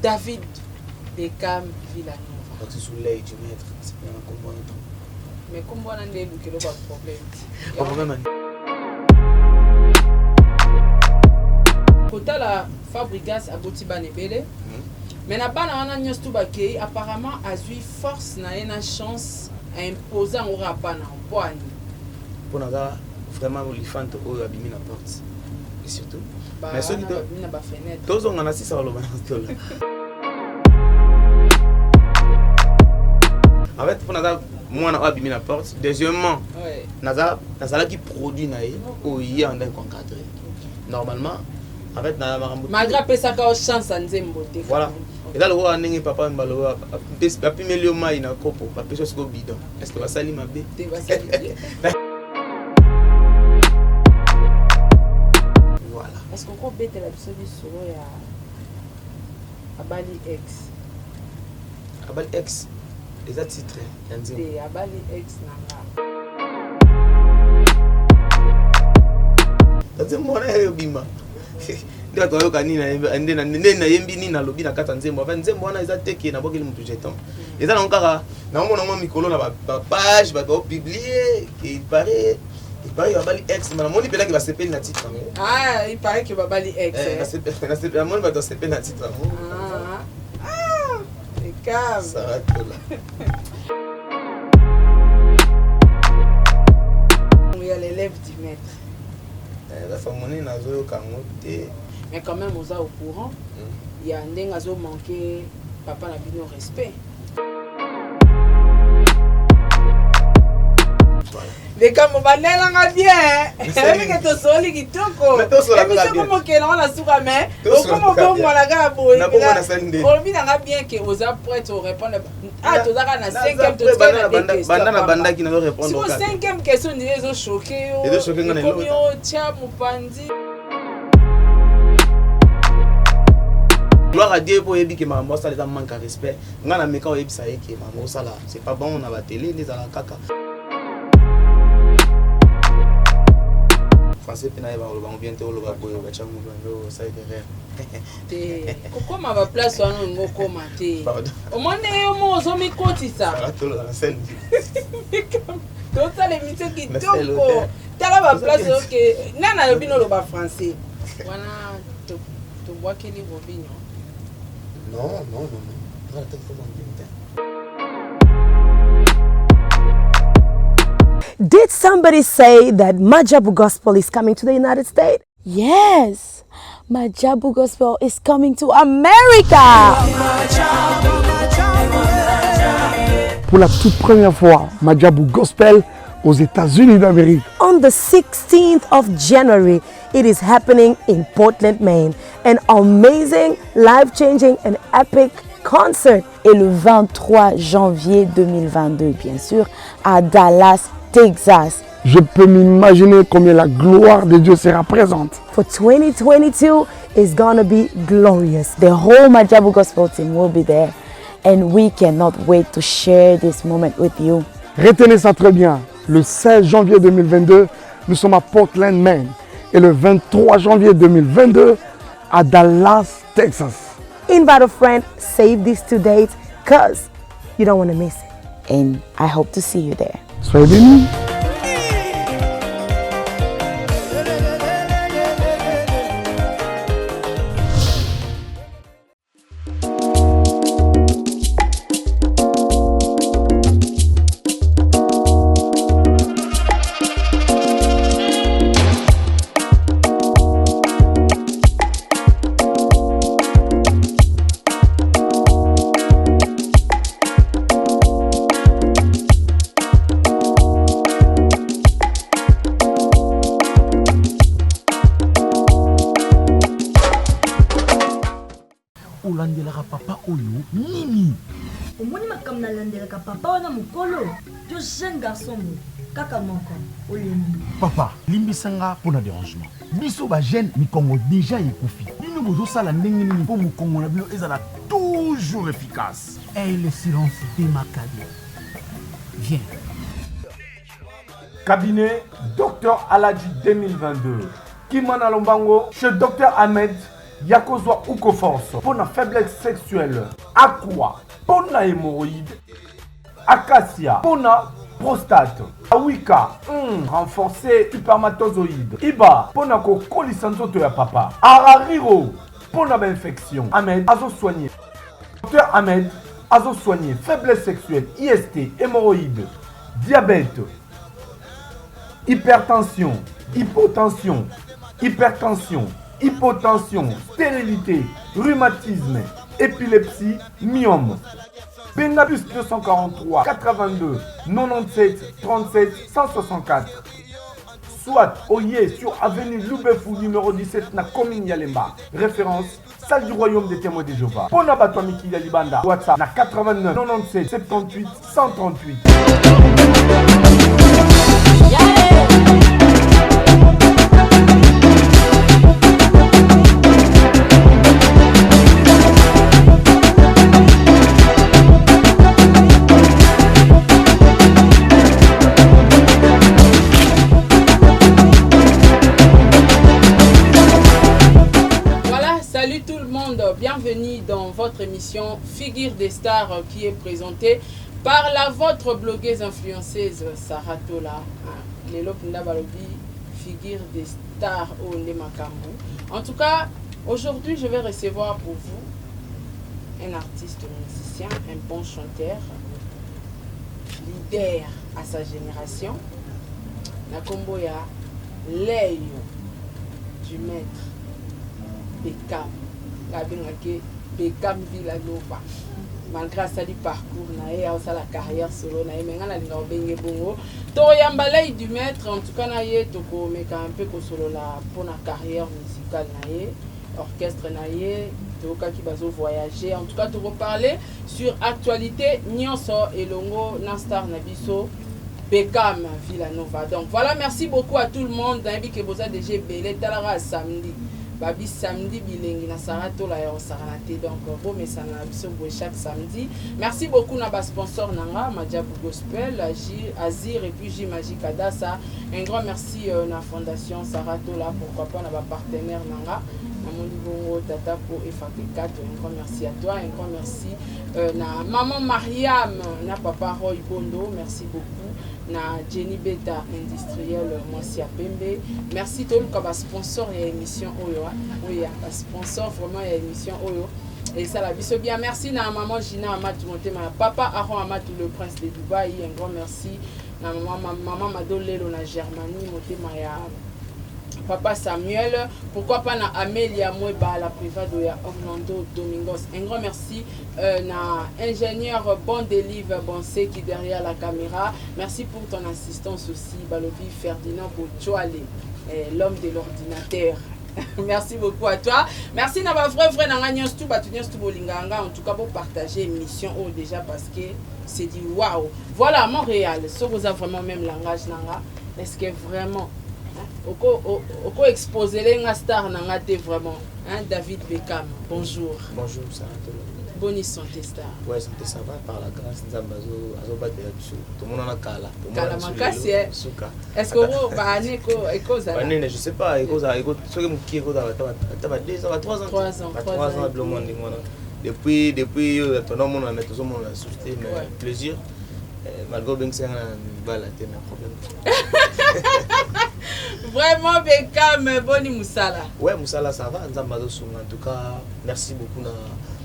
David Beckham Villanova. Bakisi sous l'œil du maître, c'est bien un kombo wana trop. Mais kombo wana nde elukelo ba problème. Ba problème ani? Kotala Fabregas aboti bana ebele. Hmm. Mais na bana wana nyonso tu bakei apparemment azui force na ye na chance a imposer yango kaka bana mpo ani? Mpo naza vraiment olifante oyo abimi na porte. Et surtout mais soki tozonga na sisa koloba na tola en fait mpo naza mwana oyo abimi na porte deuxièmement naza nazalaki produit na ye oyo ye andaki koencadre normalement en fait na makambo malgré apesaka yo chance ya nzembo te voilà eza lokola ndenge papa mbalo bapimeli yo mai na kopo bapesi yo sikoyo bidon est ce que basali mabe te basali bien voilà est ce que okobetela biso lisolo ya abali ex abali ex eza titre ya nzembo te abali ex na nga nzembo wana ebima nde bato bayoka nini nde nayembi nini nalobi na kati ya nzembo enfin nzembo wana eza te ke nabwakeli motu jeton eza nango kaka naomona yango mikolo na bapage bato baopublie ke il paraît il paraît babali ex ma namoni mpenaki basepeli na titre yango ah, il paraît que babali ex eh, eh. namoni bato basepeli na titre yango ah. Ah, Saratola ya l'élève du maître eh, monene nazoyoka yango te mais quand même oza au courant hmm. ya ndenge azo manquer papa na bino respect likambo banelanga bien ebike tosoli kitoko emission komokela ngo na suka mais okoma obongwana kaka boye olobi nanga bien ke oza prête orépondre ah toza kaka na cinquième totikali na deux questions banda na bandaki nazo répondre siko cinquième question ndire ezo choquer yo ezo choquer nga na eloko yo tia mopanzi gloire à Dieu po oyebi ke makambo asala eza manque ya respect nga na meka oyebisa ye ke makambo osala c'est pas bon na batele nde ezalaka kaka français mpe nayeba koloba ngo bien te oloba boye batya moto ando osali erreur te kokoma baplace wana olingi okoma te omoni ndenge yo moko ozomikotisa tosala emission kitoko tala baplace oke nani alobi noloba français wana tobwakeli robino non non non non Did somebody say that Majabu Gospel is coming to the United States? Yes, Majabu Gospel is coming to America. Pour la toute première fois, Majabu Gospel aux États-Unis d'Amérique. On the 16th of January, it is happening in Portland, Maine. An amazing, life-changing and epic concert. Et le 23 janvier 2022, bien sûr, à Dallas, Texas. Je peux m'imaginer combien la gloire de Dieu sera présente. For 2022 is gonna be glorious. The whole Majabu Gospel team will be there and we cannot wait to share this moment with you. Retenez ça très bien. Le 16 janvier 2022, nous sommes à Portland, Maine. Et le 23 janvier 2022, à Dallas, Texas. Invite a friend, save these two dates, cause you don't want to miss it. And I hope to see you there. Soyez bénis. Olandelaka papa oyo nini? Omoni makambo nalandelaka papa wana mokolo to jeune garçon boye kaka moko olembi. Papa limbisa nga pona derangement biso ba jeune mikongo dejà ekufi bino bozo sala ndenge nini po mukongo na bino ezala toujours efficace? Hey le silence de Maccabi viens. Cabinet Docteur Aladji 2022 Kimana Lombango chez Docteur Ahmed. Ya kozwa Ucoforce mpo na faiblesse sexuelle, Aqua mpo na hemorroïde, Acacia mpo na prostate, Awika mm, renforcer spermatozoïde, Iba mpo na kokolisa nzoto ya papa, Arariro mpo na ba infection. Ahmed azo soigner. Docteur Ahmed azo soigner faiblesse sexuelle, IST, hémorroïde, diabète, hypertension, hypotension, hypertension, hypotension, stérilité, rhumatisme, épilepsie, myome. Benga plus 243 82 97 37 164. Soit Oye sur avenue Loubefou numéro 17 na commune Yalemba. Référence salle du royaume des témoins de Jéhovah. Pona bato ya mikili ya libanda WhatsApp na 89 97 78 138. Voilà, salut tout le monde, bienvenue dans votre émission Figure des stars qui est présentée par la votre blogueuse influenceuse Sarah Tola. Lelo Punda Balobi, figure des stars au Makambu. En tout cas, aujourd'hui, je vais recevoir pour vous un artiste musicien, un bon chanteur, leader à sa génération. Na kombo ya L'œil du maître Beckham. Babengaki Beckham Villanova. Malgré asali parcours na ye, asala carrière solo na ye, mais nga nalinga obenge bongo. Toyamba l'œil du maître, en tout cas na ye tokomeka un peu kosolola mpona carrière musicale na ye, orchestre na ye, toyokaki bazo voyager. En tout cas tokoparler sur actualité nyonso elongo na star na biso Beckham Villanova. Donc voilà, merci beaucoup à tout le monde. Nayebi ke boza déjà ebele talaka samedi. Babi samedi bilengi na Sarah Tola ya osakana te. Donc bomesana na biso boye chaque samedi. Merci beaucoup na ba sponsor nanga Madjabu Gospel, Azir et puis J Magic Adassa. Un grand merci euh, na fondation Sarah Tola, pourquoi pas na ba partenaire nanga. Namoni bongo Tata Po et Fapé 4. Un grand merci à toi, un grand merci euh, na maman Mariam, na papa Roy Bondo, merci beaucoup. Na Jenny Beta industriel mwasi ya pembe. Merci toluka ba sponsor ya émission oyo, oyo ba sponsor vraiment ya émission oyo. Et ça la biso bien. Merci na maman Gina Amatou Motema, papa Aaron Amatou le prince de Dubaï, un grand merci na maman maman Mado Lelo na Germanie Motema ya Papa Samuel, pourquoi pas na Amelia Mweba, la privado ya Orlando Domingos. Un grand merci euh, na ingénieur Bon Delive Bonsé qui derrière la caméra. Merci pour ton assistance aussi, Balobi Ferdinand Bochoale, eh, l'homme de l'ordinateur. Merci beaucoup à toi. Merci na ba vrai vrai nanga nyonso tout batu nyonso tout bolinganga en tout cas pour partager émission oh déjà parce que c'est du waouh. Voilà Montréal, ce vous a vraiment même langage nanga. Est-ce que vraiment hein, oko oko exposer nga star nanga te vraiment hein David Beckham. Bonjour. Bonjour Sarah Tola. Bonne santé star. Ouais, santé ça va par la grâce Nzambe azo azo batela biso. Tomonana kala. Kala makasi eh. Suka. Est-ce que vous ba année ko ekozala? Ba année je sais pas ekozala eko soki mokie ekozala ata ba 2 ans ba 3 ans. 3 ans. Ba 3 ans biloko ndenge wana. Depuis depuis oyo tonomona mais tozomona lisusu te mais ouais. plaisir. Malgré obengisa nga na libala te mais problème. Vraiment Beckham boni musala. Ouais musala ça va Nzambe azosunga en tout cas merci beaucoup na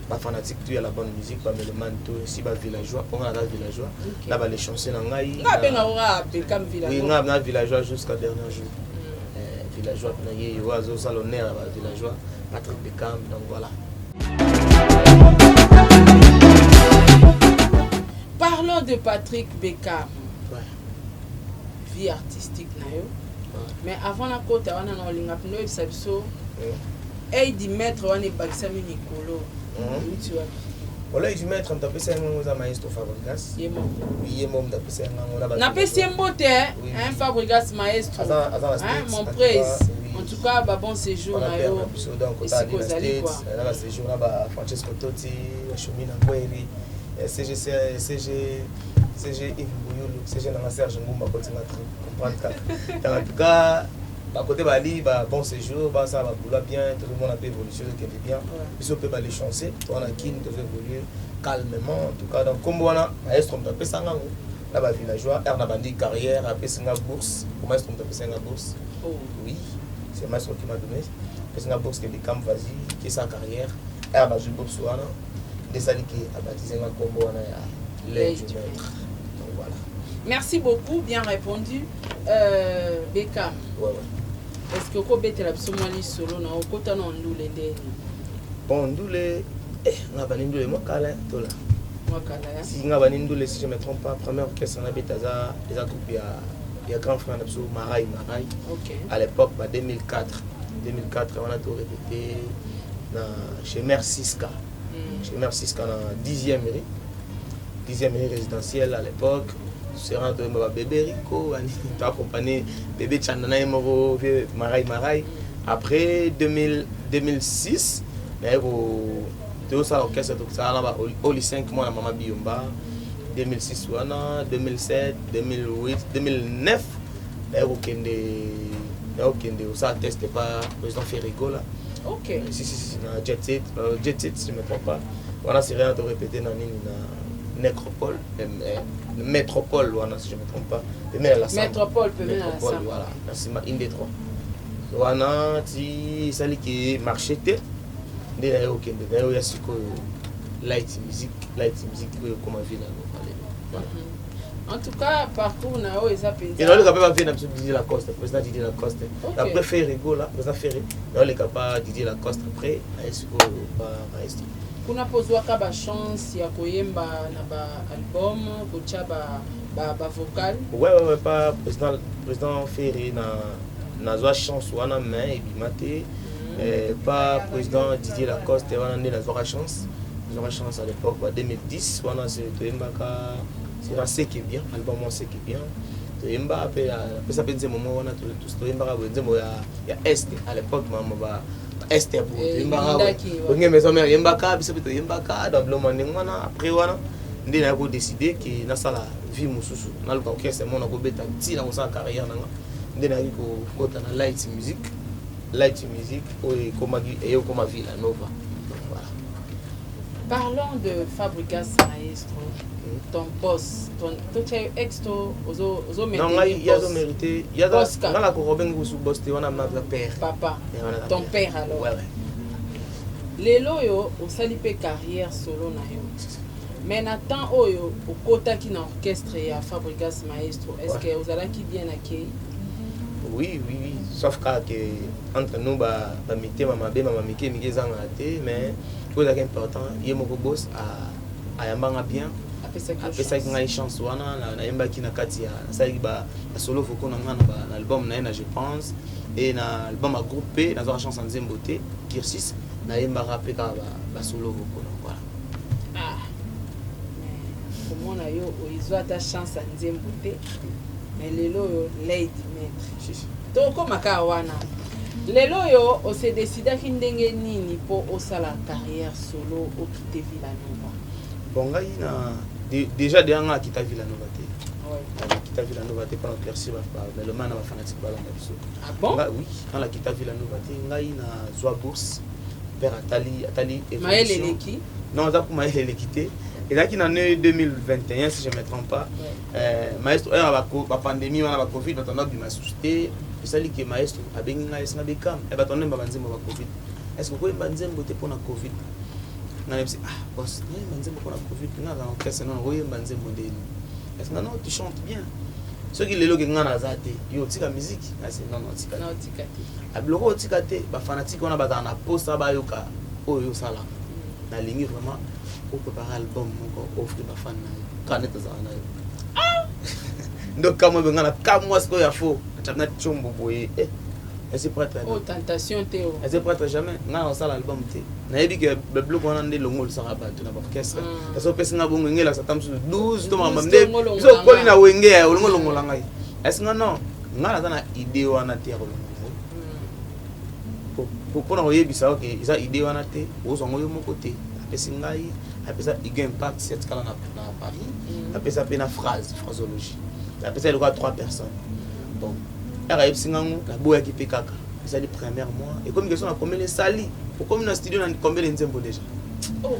ba fanatique tout ya la bonne musique ba mélomane tout ainsi ba villageois pour nga naza villageois okay. na ba les chanceux na ngai nga benga nga Beckham villageois oui nga na villageois jusqu'à dernier jour mm. eh, villageois na ye yo azosala honneur ya ba villageois Patrick Beckham donc voilà. Parlons de Patrick Beckham. Ouais. Vie artistique na yo. Ouais. Mais avant na kota wana na olinga pino oyebisa biso Eidi maître wana ebakisami mikolo. Euti wapi? Ola du maître moto apesa ye ngango eza maestro Fabregas. Ye moko. Oui, ye moko moto apesa ye ngango na Napesi ye mbote hein Fabregas maestro. Aza aza na States. Mon presse. En tout cas, ba bon séjour na yo. Esika ozali quoi. Na ba séjour na ba Francesco Totti, Choumi Nangweri, CG CG CG Yves Bouyulu, CG nanga Serge Ngumba kotinga comprendre kaka. Donc en tout cas. Bakote bali ba bon séjour, basala ba boulot bien, tozomona mpe évolution ezokende bien. Biso mpe ba les chanceux, toza na Kin, tozo évoluer calmement en tout cas. Donc kombo wana, maestro moto apesa nga yango na ba villageois r na bandi carrière, apesi nga bourse. Po maestro moto apesa nga bourse. Oh. Oui, c'est maestro qui m'a donné, apesi nga bourse ke Bekam, vas-y, kesa carrière. R nazwi bourse wana nde esali ke abaptise nga kombo wana ya l'œil du maître. Donc voilà. Merci beaucoup, bien répondu. Bekam. Ouais. Est-ce que okobetela biso mwa lisolo na okota na ndule ndeni? Bon, ndule, nga bani ndule mwa kala tola. Mwa kala ya. Si nga bani ndule, si je me trompe pas, premier orchestre na beta eza groupe ya grand frère na biso Marai Marai. À l'époque ba 2004, 2004 wana to répété na chez Mère Siska. Chez Mère Siska na 10e rue. 10e rue résidentielle à l'époque. Sera to ba bébé Rico, bani to accompagné bébé Chanda na ye moko vieux Marai Marai. Après 2000, 2006, na ko tozosala orchestre, tosala na ba Oli 5 mois na mama Biyomba 2006 wana, 2007, 2008, 2009 naye kokende kosala test pa président Ferrigola. Si, si, si, na Jet Set, Jet Set si je me trompe pas. Wana c'est rien, to répéter na nini, na Nécropole, Métropole wana, si je me trompe pas, pembeni na la Sambre. Métropole, pembeni na la Métropole, Sambre. Voilà, na nsima inde 3 wana ti esali ke marché te nde naye kokende, naye oya sikoyo Light Music, Light Music oyo ekoma Villa Nova lelo. Voilà. En tout cas, parcours na oyo eza mpenza. Naoleka mpe bavie na biso Didier Lacoste, président Didier Lacoste. Après Ferre Gola, président Ferre, naoleka pa Didier Lacoste, après naye sikoyo pa maestro. Kuna mpo ozwaka bachance ya koyemba na baalbum, kotya bavocal? Ouais, pas président Ferre na nazwa chance wana, mais ebima te. Pas président Didier Lacoste wana nde nazwaka chance à l'époque ba 2010 wana, toyembaka sera C'est que bien, album wana C'est que bien, toyemba mpe, apesa mpe nzembo moko wana toyembaka boye, nzembo ya Est à l'époque, mama ba Est ya boye. Toyembaka Wenge Maison Mère, yembaka, biso mpe toyembaka dans biloko ndenge wana. Après wana nde naya kodécider ke nasala vie mosusu, naluka orchestre mo nakobeta ntina kosala carrière nanga, nde nayaki kokota na Light Music, Light Music oyo ekomaki, eye kokoma Villa Nova. Donc voilà. Parlons de Fabregas Maestro, ton boss, ton totia yo ex to ozo ozo Non, ngai ye azomérite, nga na kokobengi kusu boss te, wana maza père. Papa. Ton père alors. Ouais. Lelo oyo osali mpe carrière solo na yo, mais na temps oyo okotaki na orchestre ya Fabregas Maestro, est ce que ozalaki bien accueilli? Oui, sauf kaka ke entre nous bamitema mabe, mama mike mike ezangaka te, mais oyo ezalaki important, ye moko boss ayambanga bien, apesaki ngai chance wana, nayembaki na kati ya, nasalaki basolo vocaux na ngai na album na ye na Je pense e na album ya groupe mpe nazwaka chance ya nzembo te, Kirsis, nayembaka mpe kaka basolo vocaux. Donc voilà. Ah, komona yo oyizwa ata chance ya nzembo te, mais lelo oyo lady maître, tokóma kaka wana. Lelo oyo ose décidaki ndenge nini mpo osala carrière solo, okite Villa Nova? Bon, ngai na déjà deya ngai akita Villa Nova te. Nakita Villa Nova te, mpona éclaircir baloma na bafanatike balanda biso. Ah bon? Oui, nga nakita Villa Nova te. Ngai nazwa bourse, père atali. Mayele eleki. Non, aza ku mayele eleki te. Ezalaki na ne 2021, si je me trompe pas. Maestro oyo, bapandémie wana, bacovid, bato anda bima susu te, esali ke maestro abengi ngai, esinga Bekam, bato anda yemba banzembo ya bacovid, est ce que okoyemba nzembo te mpona covid? Ngai nayebisi: "Ah boss, nayemba nzembo mpona covid? Ngai naza na orchestre, non, okoyemba nzembo ndeni?" Est ce que non, tu chantes bien, soki lelo ke ngai naza te, yo otika musique? Nasi non, otika. Otika te. Biloko otika te, bafanatike wana bazala na posa bayoka oyo osalaka. Nalingi vraiment oprépare album moko, offrir bafan na yo kaka nde tozala na yo. Ndo kamwa benga na kamwa sikoyo ya fo na tiombo boye, esi prêtre. Oh, tentation te o. Esi prêtre, jamais ngai na kosala album te. Nayebi ke babiloko wana nde longolisaka bato na baorchestre. Kasi opesi nga bongo, engelakisa ata mosusu 12 to makambo nde biso okoli na Wenge ya olongo olongola ngai. Esi nga non, ngai naza na idée wana te ya kolongola ngo. Mpona koyebisa oke eza idée wana te, ozwa ngo yo moko te. Apesi ngai, apesa Igo Impact atikala na Paris, apesa mpe na phrase, phrasologie, apesa eloko ya trois personnes. Bon. Ere ayebisi nga ngo, naboyaki mpe kaka. Ezali première mois, ekomi question nakomeli esali, okomi na studio na combien de nzembo déjà? Oh.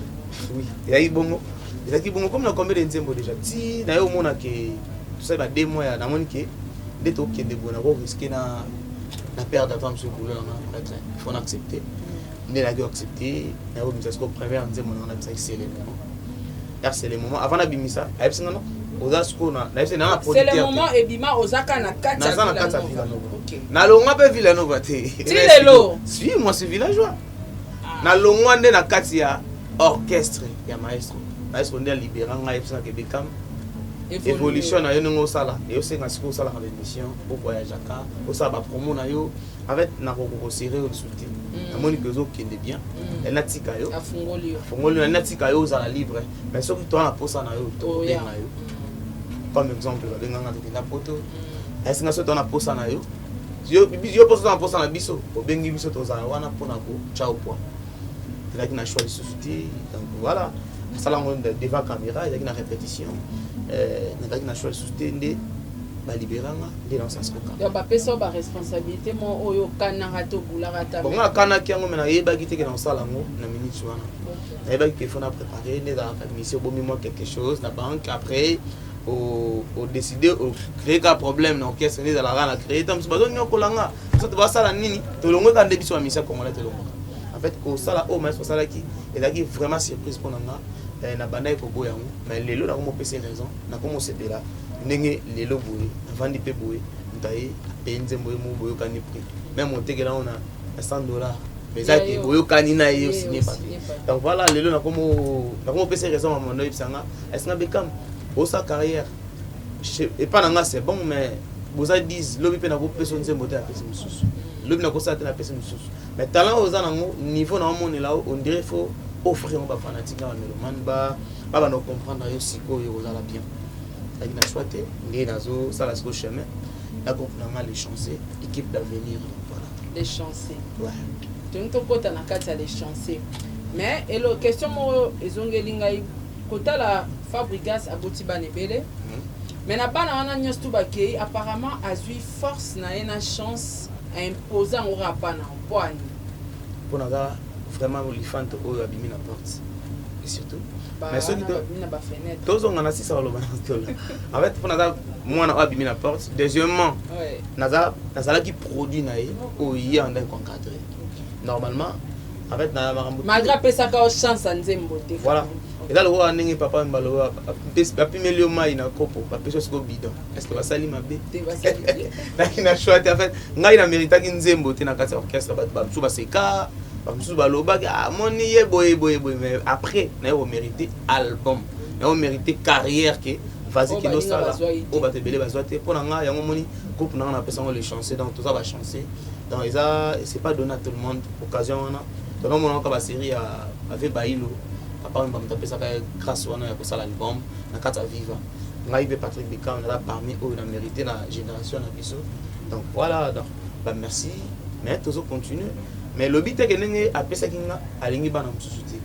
Oui, ezalaki bongo, ezalaki bongo, komi na combien de nzembo déjà? Ti naye omona ke tosali ba 2 mois ya namoni ke nde tokende boye, nako risquer na perdre ata mosusu boulot na nga, prêtre, il faut na accepter. Nde nayaki accepter, naye kobimisa sikoyo première nzembo na nga, nabisaki c'est le moment. Car c'est le moment, avant nabimisa, ayebisi nga non, oza sikoyo na nayebisi na na C'est le producteur te. moment ebima, oza kaka na kati ya Naza na kati ya Villa Villa Nova. Nova. Ok. Nalongwa mpe Villa Nova te. Ti lelo? Si, moi c'est villageois. Nalongwa nde na kati ya orchestre ya maestro. Maestro nde alibera ngai, ayebisaka Bekam, évolution na yo ndenge osala, eyosenga sikoyo osalaka baémission, ovoyageaka, osala bapromo na yo. En fait nakoki kosere yo lisusu te. Namoni ke ozokende bien, natika yo. Afungoli yo. Fongoli yo, natika yo ozala libre, mais soki toza na posa na yo, tokobenga yo. Comme exemple, babenganga, tokenda poto, esinga soki toza na posa na yo, yo mposa, toza na posa na biso, obengi biso, tozala wana mpona kotya opoi. Ezalaki na choix lisusu te. Donc voilà, asala yango devant caméra, ezalaki na répétition. Nazalaki na choix lisusu te, nde baliberanga, nde naosala sikoka. Donc bapesa yo baresponsabilité mo oyo okanaka te, obulaka ta. Bon, nga nakanaki yango, me nayebaki te ke naosala yango na minute wana. Nayebaki ke faut na préparer, nde ezalaka mission, obomi mwa quelque chose na banque, après odécide ocréer ka problème na orchestre, nde ezalaka na créer ta mosusu bazonyokola nga, so basala nini, tolongweka nde biso bamisia congolais tolongwaka. En fait kosala oyo maestro asalaki ezalaki vraiment surprise mpo na nga. Nabandaki koboya yango, mais lelo nakomopesa raison, nakomosepela ndenge lelo boye navandi mpe boye, moto aye apaye nzembo ye moko, boyokani prix, même otekela yango na 100 $, mais eza ke boyokani na ye, osigne papier. Donc voilà, lelo nakomopesa raison. Mama oyebisa nga, esinga Bekam, osala carrière epa na nga, c'est bon, mais boza 10, lobi mpe nakopesa nzembo te, napesi mosusu, lobi nakosala te, napesi mosusu. Mais talent oyo oza nango, niveau na omonela, on dirait faut offrir yango bafanatique na bamélomane, babanda comprendre yo sikoyo, kozala bien. Ezalaki na choix te, nde nazosala sikoyo chemin na groupe na nga, les chanceux, équipe d'avenir. Donc voilà. Les chanceux. Ouais. Tolingi tokɔta na kati ya les chanceux, mais elo question moko ezongeli ngai kotala: Fabrigas aboti bana ebele, mais na bana wana nyonso tu bakei, apparemment azwi force na ye na chance, aimpose yango kaka pa na mpo ani? Mpo naza vraiment olifante oyo abimi na porte et surtout, mais soki na bafenêtre. Tozonga na sisa baloba na tola. En fait mpo naza mwana oyo abimi na porte, deuxièmement naza nazalaki produit na ye oyo ye andaki koencadre normalement. En fait na makambo Malgré apesaka yo chance ya nzembo te. Voilà, eza lokola ndenge papa baloba, bapimeli yo mai na kopo, bapesi yo sikoyo bidon, est ce que basali mabe? Te, basali te. Naki na choix te. En fait ngai na méritaki nzembo te na kati ya orchestre. Bato bamosusu baseka, bamosusu balobaki amoni ye boye boye boye, mais après naye komérite album, naye komérite carrière ke vas-y. Oyo kende baninga osala. bazwa ye te. Oyo bato ebele bazwa te. Mpo na ngai yango moni groupe na ngai napesa yango les chanceux. Donc toza bachanceux, donc eza, c'est pas donné à tout le monde occasion wana. Tonomona kaka basérie ya ave bailo, papa oyo bamoto apesaka ye grâce wana ya kosala album na kati ya Viva. Ngai mpe Patrick Bikam naza parmi oyo na mérité na génération na biso. Donc voilà, donc bamerci, mais tozo continue. Mais lobi te ke ndenge apesaki nga, alingi bana mosusu te.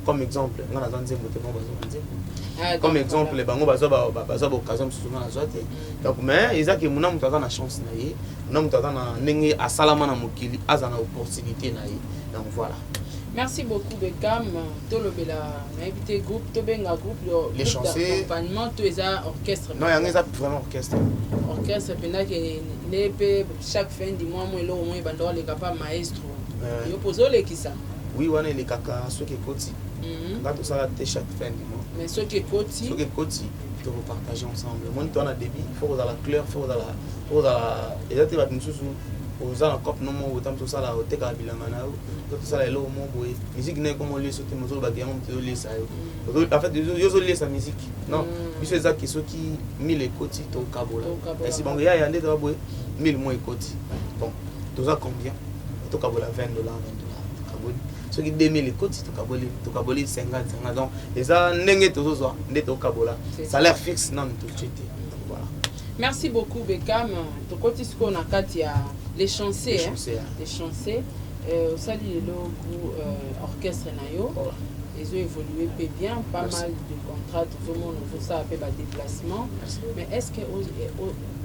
Comme exemple, nga naza nzembo te, bango bazwa nzembo. Ah, comme donc, exemple, voilà. bango bazwa baoccasion mosusu, nga nazwa te. Donc mais eza ke mona moto aza na chance na ye, mona moto aza na ndenge asalama na mokili, aza na opportunité na ye. Donc voilà. Merci beaucoup Bekam. Tolobela, nayebi te, groupe, tobenga groupe Les groupe Chanceux. d'accompagnement to eza orchestre? Non, yango eza vraiment orchestre. Orchestre mpenza ke nde mpe chaque fin du mois mo eloko mo ebanda oleka pa maestro. Yo mpo ozolekisa. Oui, wana elekaka soki ekoti. Nga tosala te chaque fin du mois. Mais soki ekoti? Soki ekoti, tokopartage ensemble. Moni toa na début, faut kozala clair, faut kozala eza te. Bato mosusu oza na cope no moko, ota mosu osala, otekaka bilanga na yo, to tosala eloko moko boye, musique na ekoma oliesa te, mozolobaka yango moto ezoliesa yo. En fait yo ozoliesa musique, non. Biso eza ke soki 1000 ekoti, tokabola. Tokabola. Esi bango yaya nde toza boye, 1000 mo ekoti, bon, toza combien? Tokabola 20 $, 20 $, tokaboli. Soki 2000 ekoti, tokaboli 50 50. Donc eza ndenge tozozwa nde tokabola. C'est ça. Salaire fixe nanu totie te. Donc voilà. Merci beaucoup Bekam. Tokoti sikoyo na kati ya les chanceux. Les Hein? Chanceux, hein. Les chanceux, osali lelo orchestre na yo ezo évoluer mpe bien, pas Merci. mal de contrats, tozomona ozosala mpe badéplacement. Merci. Mais est ce que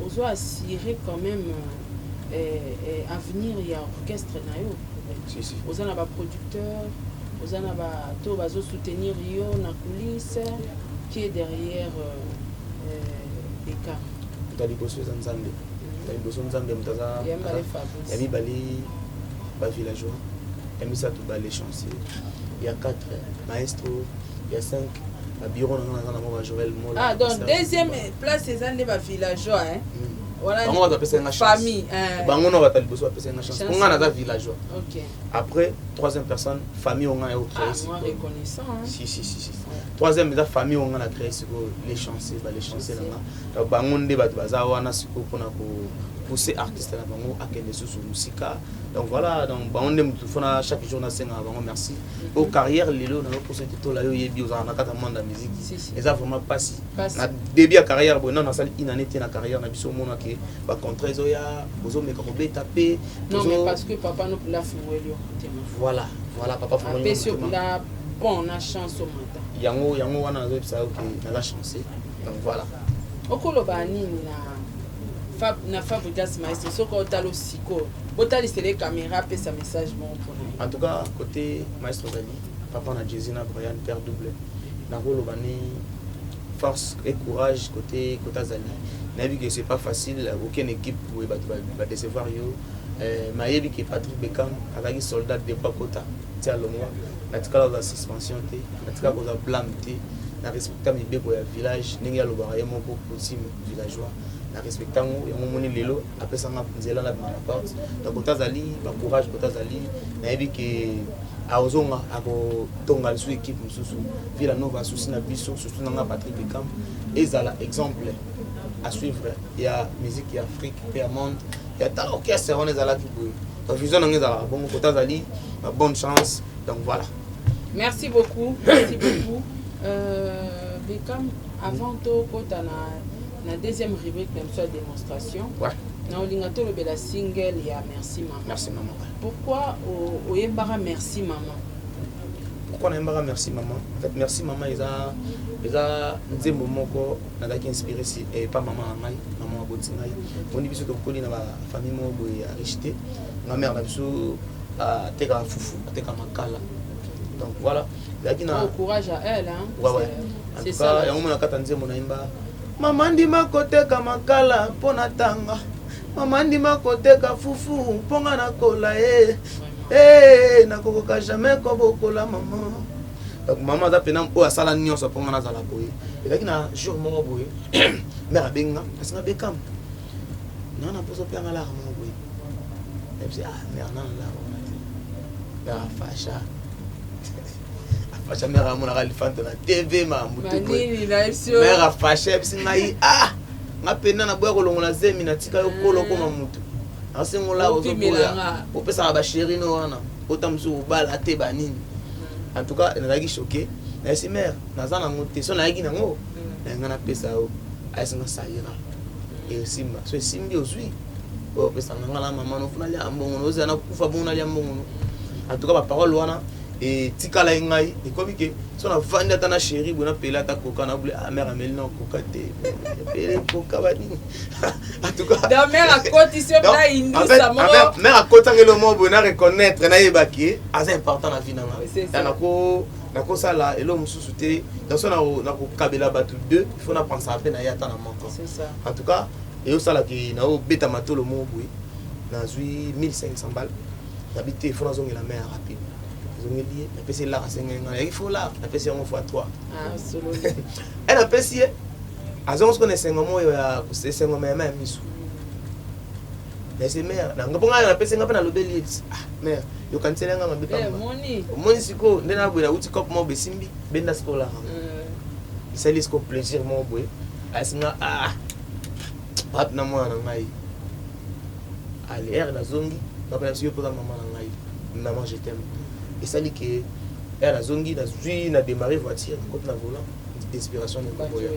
ozo assurer quand même Avenir ya orchestre na yo? Si, si. Oza na baproducteur, oza na bato bazo soutenir yo na coulisse? Qui est derrière Beckham? Moto ya liboso eza Nzambe. Moto ya liboso Nzambe, moto aza Ya mibale, Fabrice. Ya mibale bavillageois, ya misato balechancier, ya 4 maestro, ya 5 babureau na nga naza nango, bajoel Mola. Ah, donc Serge deuxième Mola. Place eza nde bavillageois, hein? Wana Bango bato bapesaki nga chance. Famille, hein. Bango no bato ya liboso bapesaki nga chance Chance. mpo nga naza villageois. Après, troisième personne, famille oyo nga na yo créé Ah, moi sikoyo. reconnaissant, hein? Si, si, si, si. Troisième eza famille oyo nga na créé sikoyo, les chanciers, ba les chanciers na nga. Donc bango nde bato baza wana sikoyo mpona kopousser artiste na bango akende susu mosika. Donc voilà, donc bango nde motu fona chaque jour nasengaka bango merci po carrière lelo nazoposa ete tola yo oyebi ozala na kati ya monde ya musique. Si, si. Eza vraiment mpasi. Pasi. Na début ya carrière boye, nano nasali une année te na carrière na biso, omonake bacontrat ezoya, bozomeka kobeta mpe Non, mais parce que papa no pula fungweli yo motema. Voilà, papa fongoli nga Apesi yo motema. pula bon na chance omata. Yango wana nazoyebisa yo ke naza chanceux, donc voilà. Okoloba nini na Fabrigas Maestro soki otala sikoyo, botalisela ye caméra, apesa message moko mpona ye? En tout cas, côté maestro ozali papa na Jésus na Brian, père double, nakoloba ni force et courage côté azali. Nayebi ke c'est pas facile okende équipe boye, bato badécevoir yo. Nayebi ke Patrick Beckham azalaki soldat depuis akota ti alongwa. Natikala kozwa suspension te, natikala kozwa blâme te, na respecta mibeko ya village ndenge alobaka ye moko, coutume villageois, na respecta yango. Yango moni lelo apesanga nzela na bima na porte. Donc kota azali, bacourage kota azali. Nayebi ke akozonga, akotonga lisusu équipe mosusu Villa Nova. Susi na biso, surtout nanga Patrick Beckham, ezala exemple à suivre ya musique ya Afrique mpe ya monde, ya tala orchestre wana ezalaki boye. Donc vision nango ezalaka bongo. Kota azali, bonne chance, donc voilà. Merci beaucoup, merci beaucoup, Beckham. Avant tokota na deuxième rubrique na biso ya démonstration, na olinga tolobela single ya Merci Mama. Merci Mama. Pourquoi oyembaka Merci Mama? Pourquoi nayembaka Merci Mama? En fait, Merci Mama eza nzembo moko nazalaki inspiré si epa mama na ngai, mama aboti ngai. Oni biso tokoli na bafamille moko boye ya riche te. Nga mare na biso atekaka fufu, atekaka makala, donc voilà, ezalaki na Oh, courage à elle, hein? Ouais. En C'est tout ça, cas, la yango mona kata nzembo nayemba: mama ndima koteka makala mpo na tanga, mama ndima koteka fufu mpo nga nakola ye. Eh, nakokoka jamais kobokola mama. Donc mama aza mpena oyo asala nyonso mpo nga nazala boye. Ezalaki na jour moko boye, mare abenga, asinga: "Bekam, naa na mposa opianga lara moko boye." Nayebisi: "Ah mare, nana lara wana te." Mare afasha, afasha. Mare amonaka lifante na TV, makambo te boye. Manini na biso. Mare afashe, ayebisi ngai: "Ah, nga pena naboya kolongola zemi, natika yo kolo okoma mutu, nasengola ozoboya." Opimelanga. Opesaka bachéri no wana, ota mosusu obala te, banini. En tout cas, nazalaki choqué. Nayesi: "Mare, naza nango te." So nayaki nango na nga, napesa yo. Ayesinga: "Sayira, esimba." So esimbi, ozwi oyo opesanga nga na mama no, funa lia mbongo no, ozala nakufa bongo nalia mbongo no. En tout cas, baparole wana etikala ye ngai. Ekomi ke so navandi ata na chéri boye, napela ata koka na bule: "Ah mare, ameli na koka te, apele koka banini." En tout cas, Donc mare akotisi yo na indusa moko. Mare akotanga elo moko boye, na reconnaître, nayebaki aza important na vie na nga. C'est ça. Ya nakosala eloko mosusu te. Donc so nakokabela bato deux, il faut napensaka mpe na ye ata na moko. C'est ça. En tout cas, eyosalaki naobeta matolo moko boye, nazwi 1500 balles, nabi te, faut nazongela mare rapide. Nazongeli ye, napesi ye lara, asengai ngai, nayaki fo lara, napesi yango fois 3. Ah, sololi. E napesi ye, azongo sikoyo na esengo moko ya esengo mema ya miso. Nayesi mare nanga mpo ngai napesi nga mpe nalobeli ye: "Ah mare, yokaniseli nga mabe." Eh, Pamba. Moni. Omoni sikoyo nde naboye, nauti cope moko besimbi benda sikoyo lara. Esali sikoyo plaisir moko boye. Asinga: "Ah, wapi na mwana na ngai?" Ale ere nazongi, ngapena biso: "Yo mpoza mama na ngai, maman, je t'aime." Esali ke ere nazongi, nazwi na démarrer voiture, nakoti na volant, inspiration nekoboya: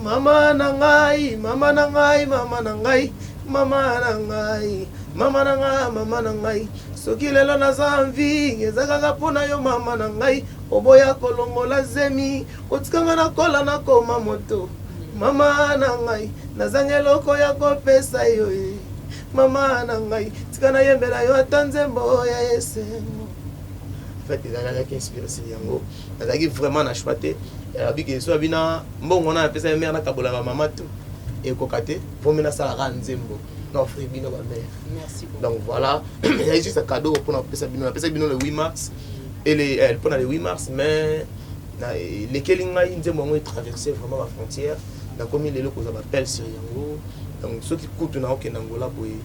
"Mama na ngai, mama na ngai, mama na ngai, mama na ngai, mama na ngai, mama na ngai, soki lelo naza envie, eza kaka mpo na yo. Mama na ngai, oboya kolongola zemi, kotikanga nakola, nakoma moto. Mama na ngai, nazangi eloko ya kopesa yo ye. Mama na ngai, tika nayembela yo ata nzembo ya esengo. En fait, ezalaki inspiré sur yango. Nazalaki vraiment na choix te. Alobi ke so abina mbongo wana napesa ye mère nakabola ba mama tout. Ekoka te, vaut mieux nasalaka nzembo. Na offrir bino ba mère. Merci beaucoup. Donc voilà, il y a juste un cadeau pour napesa bino. Napesa bino le 8 mars et les mpona le 8 mars, mais na elekeli ngai nzembo yango etraverse vraiment ba frontière. Nakomi lelo kozwa bapele sur yango. Donc soki kutu naokende Angola boye,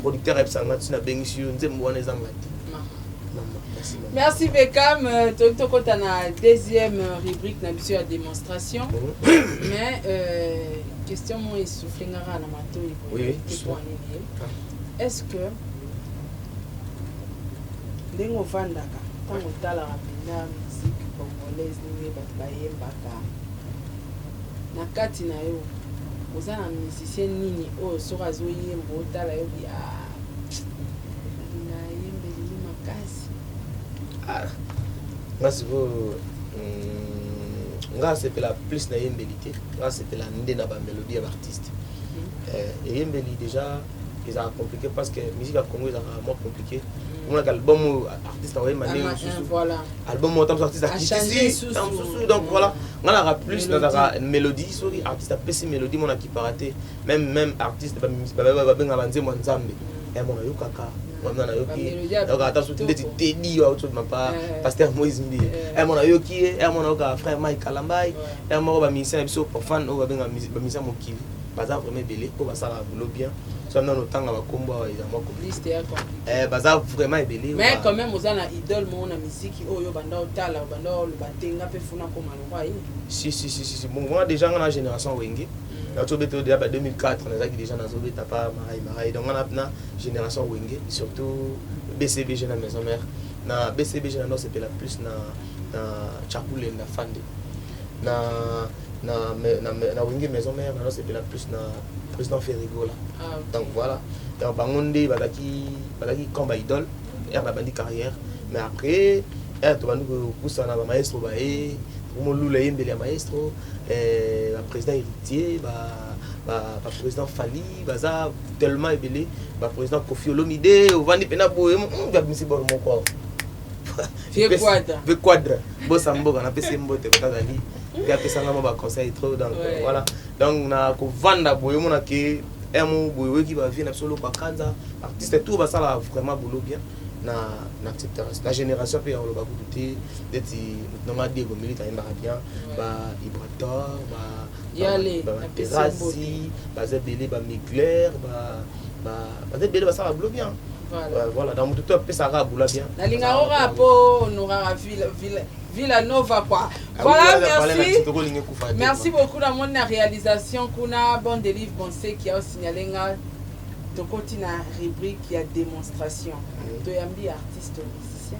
producteur ayebisaka ngai ti nabengisi yo nzembo wana ezanga te. Mama, merci mama. Merci Beckham. Toki tokota na deuxième rubrique na biso ya démonstration. Mais question moko essouffle nga kaka na matoi boye. Oui, Te po nini? Est-ce que ndenge ovandaka ntango otalaka mpenza musique congolaise, ndenge bato bayembaka na kati na yo, oza na musicien nini oyo soki azoyemba otala yo bi ah, nalinga ayembeli makasi? Ah, nga sikoyo, nga asepela plus na yembeli te, nga asepela nde na bamélodie ya baartiste. Eyembeli déjà ezalaka compliqué parce que musique ya Congo ezalaka mwa compliqué. Omonaka album oyo artiste akoyemba ndenge mosusu, album oyo ntango artiste akitisi ntango mosusu. Donc voilà, nga naka plus nazalaka mélodie. Soki artiste apesi mélodie, mona akipaka te. Même artiste babengaka banzembo ya Nzambe, ya mona yokaka wana, nayoki, nayokaka ata soki ndeti Tedi oyo auti obima pa pasteur Moïse Mbiye, ya mona nayoki ye, ya mona nayokaka frère Mike Kalambai, ya moko bamusicien na biso profane oyo babengaka bamusicien mokili, baza vraiment ebele oyo basalaka boulot bien. So nano otanga bakombo awa, eza mwa compliqué, baza vraiment ebele. Mais quand même oza na idole moko na miziki oyo banda otala, banda oloba te nga mpe funa koma lokwa ye? Si, si, si, si, si. Bon, moi déjà nga na génération Wenge, nazobeta déjà ba 2004, nazalaki déjà nazobeta pa marai marai. Donc nga na génération Wenge, surtout BCBG na Maison Mère. Na BCBG na nosepela plus na Chakulenda Fande. Na Wenge Maison Mère, na nosepela plus na président Ferre Gola. Ah, okay. Donc voilà, donc bango nde bazalaki comme ba idole ere babandi carrière. Mais après, ere tobandi kopusana, bamaestro baye komolula eyembeli ya maestro, baprésident Héritier, baprésident Fally, baza tellement ebele, baprésident Koffi Olomide. Ovandi mpena boye, babimisi boro moko awa. Vieux Quadre bosa mboka, napesi ye mbote kota azali mpe apesanga mwa baconseil trop. Donc voilà, donc na kovanda boye, omona ke emo boye oyoki bavie na biso loko akanza, artiste tout basalaka vraiment boulot bien na acceptera. Na génération mpe ya koloba kutu te, neti motu nanga Diego Milite ayembaka bien, ba Ibrator, baterasi baza ebele, bamigler baza ebele, basalaka boulot bien. Voilà, donc motu to apesaka boulot bien. Nalingaka kaka mpo honoraka Villa Nova quoi. Voilà, merci. Merci beaucoup na moni na réalisation kuna, bon délivre, bon qui a signalé nga tokoti na rubrique ya démonstration. Toyambi artiste musicien.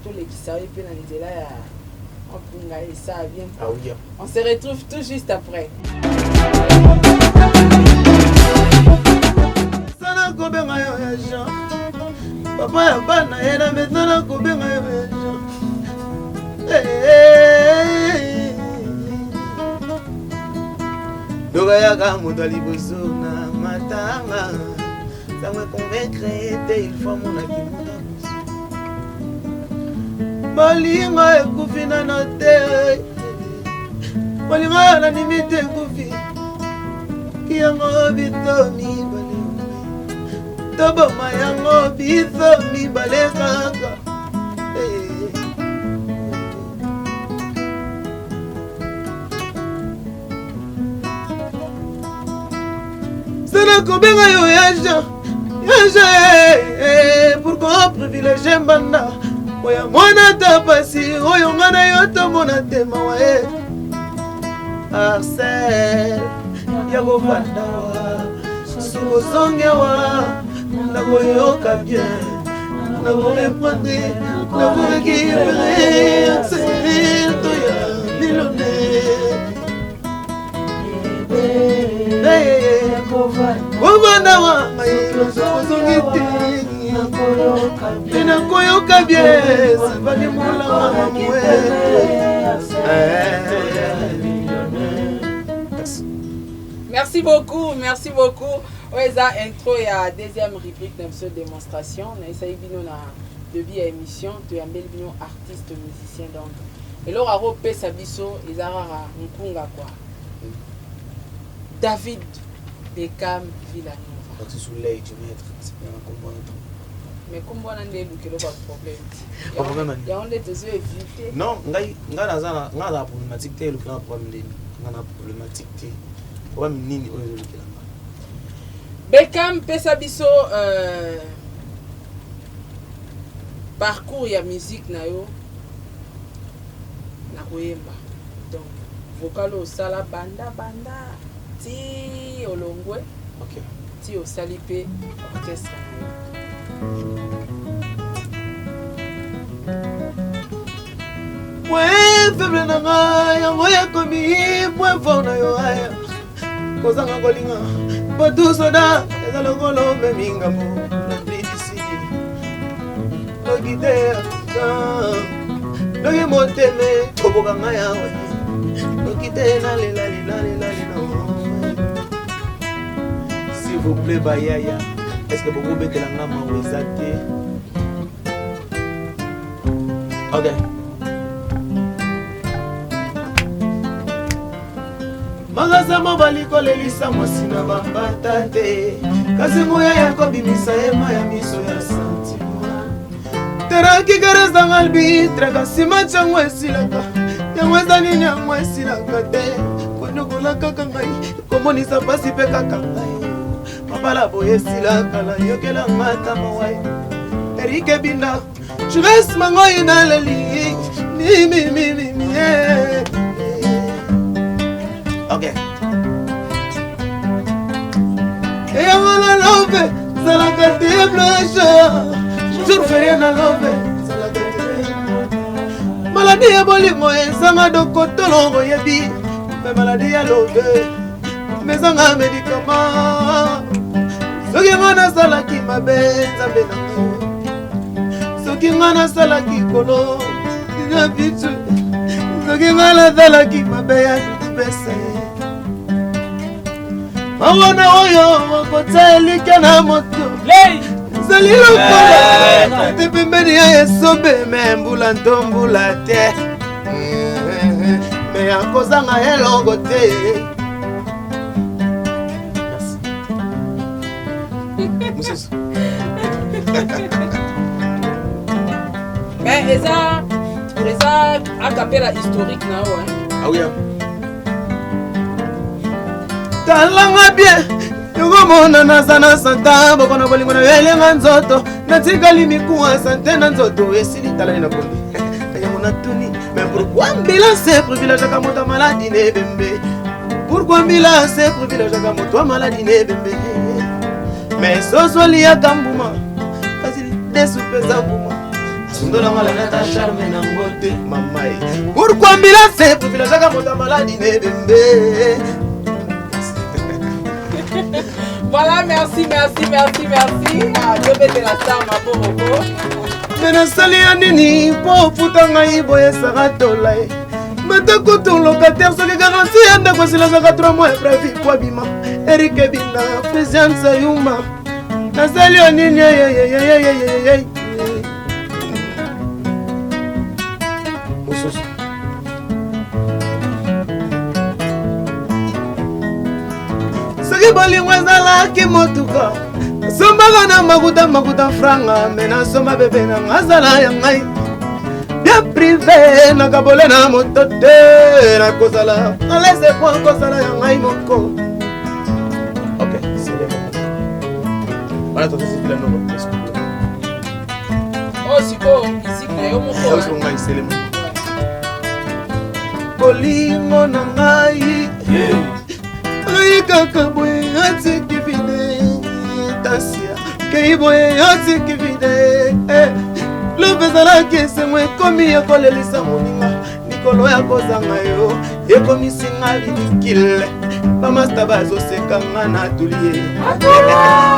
Tolekisa ye mpe na nzela ya mpunga et ça bien. Ah oui. On se retrouve tout juste après. Sana kobenga yo ya Jean, papa ya bana ye na mesana kobenga yo ya Jean. Tokayaka moto ya liboso na matanga, sango econvaincre ete il faut amonaki moto. Bolingo ekufi nano te, bolingo oyo nandimi te ekufi yango. Biso mibale toboma yango, biso mibale kaka. Eh. Sana kobenga yo ya Jean, ya Jean, pourquoi privilégie mbanda oya mwana ta pasi oyo nga na yo tomona te? Mawa e Arcel ya kovanda wa, soki ozongewa nakoyoka bien, nakoreprendre, nakorécupérer. Axel toya millionnaire, kovanda wa ozongi te mpe nakoyoka bien, savani molanga mwe. Merci beaucoup, merci beaucoup. Oyo eza intro ya deuxième rubrique na biso démonstration. Nayesaki bino na début ya émission, toyambeli bino artiste musicien, donc eloko akopesa biso eza kaka nkunga quoi. David Beckham Villanova. Donc c'est sous l'œil du maître, c'est bien comprendre. Mais kombo wana nde eluki eloko ya problème Ba problème ani? Yango nde tozo éviter. Non, ngai ngai naza na ngai naza na problématique te, elukela nga problème ndeni. Ngai na problématique te. Problème nini oyo ezolukela nga? Beckham, pesa biso parcours ya musique na yo na koyemba. Donc vocal oyo osala banda banda ti olongwe. Ok. Ti osali pe orchestre na yo. Point faible na ngai yango ekomi point fort na yo aya kozanga kolinga bato soda eza lokola omemi ngambo na bidisi noki te noki moteme toboka ngai awa noki te nalela lilalilalila. S'il vous plaît bayaya, est ce que bokobetela nga mawa eza te? Ok. Makasa mobali kolelisa mwasi na bambata te, kasi nguya ya kobimisa ema ya miso ya sentiment. Teraki ezanga arbitre, kasi match yango esilaka. Yango eza nini? Yango esilaka te. Konyokola kaka ngai, komonisa mpasi mpe kaka ngai. Mabala boye esilaka, nayokela nga ata mawai. Erike Binda Jules Mangoi naleli mimimimimi. Ok. Eyango na love zalaka te blanche, jour férié na love zalaka te. Maladi ya bolingo ezanga dokotolo oyebi, me maladi ya love mezanga médicament. Soki nga nasalaki mabe, Nzambe na ngai, soki nga nasalaki kolo na bitu, soki nga nasalaki mabe ya dudubese mawana oyo okotia elikya na moto ezali lokola te pembeni ya esobe, me mbula nto mbula te, me akozanga eloko te. Mosusu. Mais eza acapella historique na yo, hein? Ah oui. Talanga bien, yokomona naza na santa boko na bolingo na yo elenga nzoto, natikali mikuwa sante na nzoto esili. Talani na kondi yango natuni, mais pourquoi mbila se privilégiaka moto ya maladi na ebembe? Pourquoi mbila se privilégiaka moto ya maladi na ebembe? Mais soso aliaka mbuma, kasi desu mpenza mbuma asundolanga lanata charme nango te. Mama ye, pourquoi mbila se privilégiaka moto ya maladi na ebembe? Voilà, merci, merci, merci, merci. Ah, tobetela star maboko. Me nasali ya nini mpo ofuta ngai boye? Sara tola ye mata kutu locataire, soki garantie ya ndako esilasaka 3 mois ya préavis po abima. Erike Bina Frisian Sayuma, nasali yo nini? Eyeyeyeyeyeyeye mosusu. Soki bolingo ezalaki motuka, nasombaka na makuta makuta franga, me nasomba bebe na nga azala ya ngai bien privé, nakabole na moto te, nakozala à l'aise po kozala ya ngai moko. Ok, c'est le moment wana tozosipila noko. Oyo sikoyo musique na yo moko, hein? Ngai selemo bolingo na ngai ngai kaka boye atiki vide tasia kei boye atiki vide. Love ezalaki esengo, ekomi ya kolelisa moninga. Likolo ya kozanga yo ekomisinga ridicule. Bamasta bazoseka nga na tulie,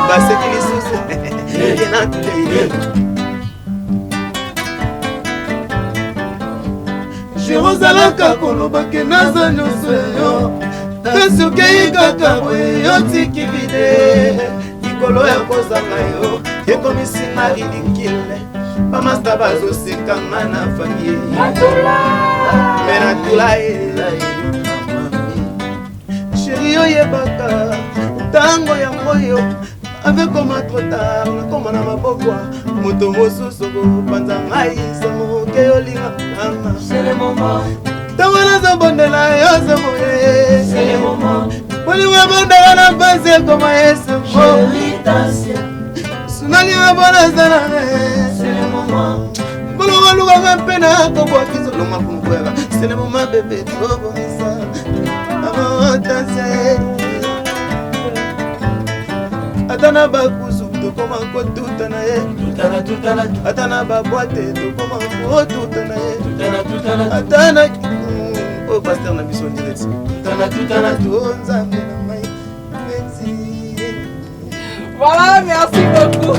baseki lisusu ke na tulie. Chéri ozalaka koloba ke naza nyonso ya yo kasi okei kaka boye yotiki vide likolo ya kozanga yo ekomisi nga ridicule bamasta bazoseka nga na famille me natula ye Chérie oyebaka ntango yango oyo avekoma trop tard nakoma na maboko moto mosusu kopanza ngai sango ke olinga nanga ntango nazobondela yo somoye bolingo ebondaka na mpasi ekoma esengo sunalinga mpona ezala bolongo lukaka mpe na kobwakisa longa kunkwela c'est le moment bebe tobongisa ata na bakuzu tokoma kotuta na ye ata na babwate tokoma kotuta na ye ata na oyo paster na biso direct to nzambe na ngai merci. Voilà, merci beaucoup.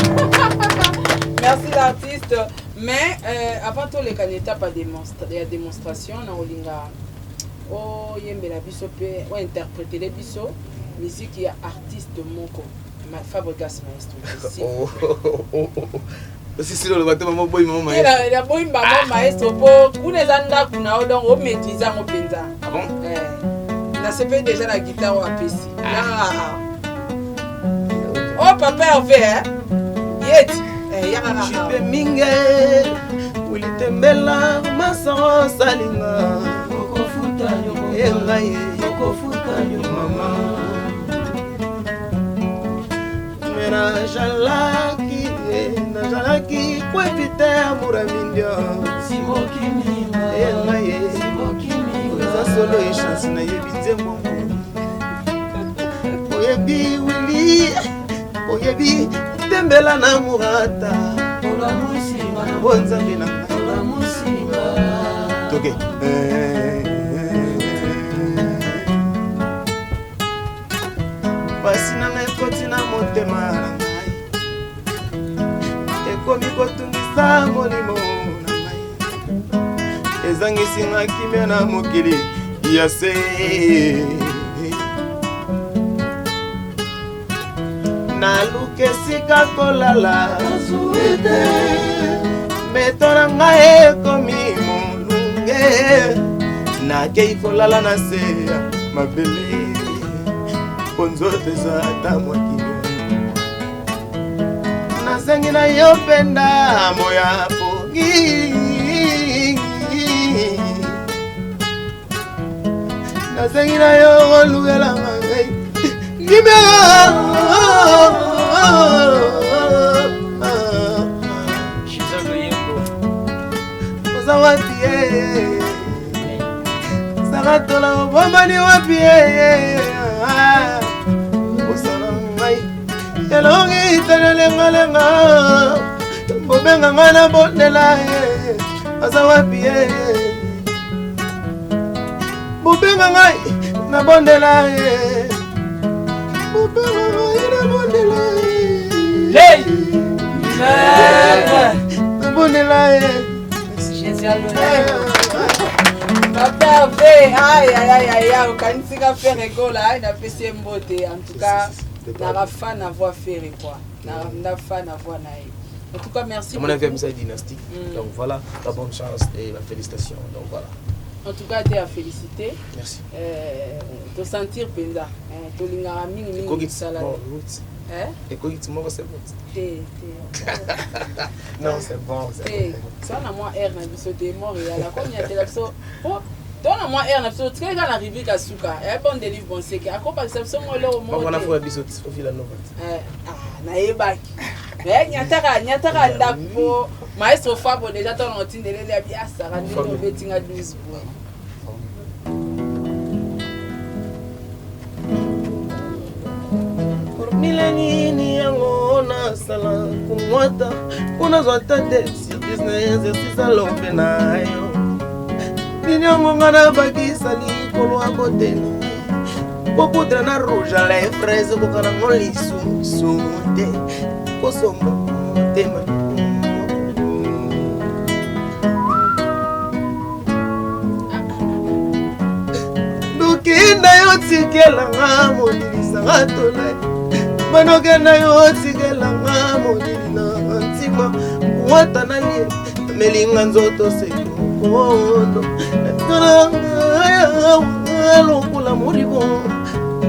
Merci l'artiste. Mais avant toleka na étape ya démonstration na olinga oyembela biso mpe ointerpretele biso musique ya artiste moko, Fabregas Maestro. Osisi oloba te mama boyi mama maestro. Naboyi mama maestro mpo kuna eza ndako na yo, donc omaîtrise yango mpenza. Ah bon? Eh, nasepeli déjà na guitare oyo apesi. Ah. Oh papa Hervé, hein? Yeti eh, yaka kaka. Jipe minge wilitembela masoro salinga engai mama me najalaki najalaki koevite amour ya mindio engai eza solo echance nayebi nzembo oyebi wili oyebi tembela na murata o nzambe na ngai toke pasi na ngai ekoti na motema na ngai ekomi kotungisa molimo na ngai ezangisi nga kimia na mokili ya se naluka esika kolala mbeto na ngai ekomi molunge nakei kolala na se ya mabele mpo nzoto eza ata mwa kimia nasengi na yo mpe ndambo ya pongi nasengi na yo olukelanga ngai kimia. Oza wapi ye Saratola obombani wapi ye osala ngai elongi telelengalenga bobenga ngai na bondela ye aza wapi ye bobenga ngai na bondela ye bobenga ngai na bondela ye na bondela ye. Papa Hervé, aïe aïe aïe aïe aïe, okanisi nga Ferre Gola, aïe napesi ye mbote, en tout cas, naka fan na voix Ferre quoi, na fan na voix na ye. En tout cas, merci. À mon avis, c'est dynastique. Donc voilà, la bonne chance et la félicitation. Donc voilà. En tout cas, t'es à féliciter. Merci. Tosentir mpenza tolingaka mingi mingi mosala. Ekoki moko, c'est bon. Te te. Non, c'est bon, c'est te bon. So na mwa aire na biso te Montréal akoniatela biso po to na mwa aire na biso tikali kaka na rubrique ya suka ya bon délivre bon seke akobakisa biso mwa eloko moko Moko na te. fois biso ofila nova. Ah, nayebaki. Eh, nyataka nyataka ndako po maestro Fabo déjà ntango otindeleli abi asaka ndenge Fabo. obetinga 12 boye. Formule nini yango nasala komwata mpo nazwa ata te surprise na exercice alombe na yo nini yango nga nabakisa likolo ya kotena po poudre na rouge à lèvres ekoka nango lisusu te kosomba motema. Bandokenda yo tikelanga molilisanga tole bandokenda yo tikelanga molili na ntima wata nalie melinga nzoto sekondo lokola moribo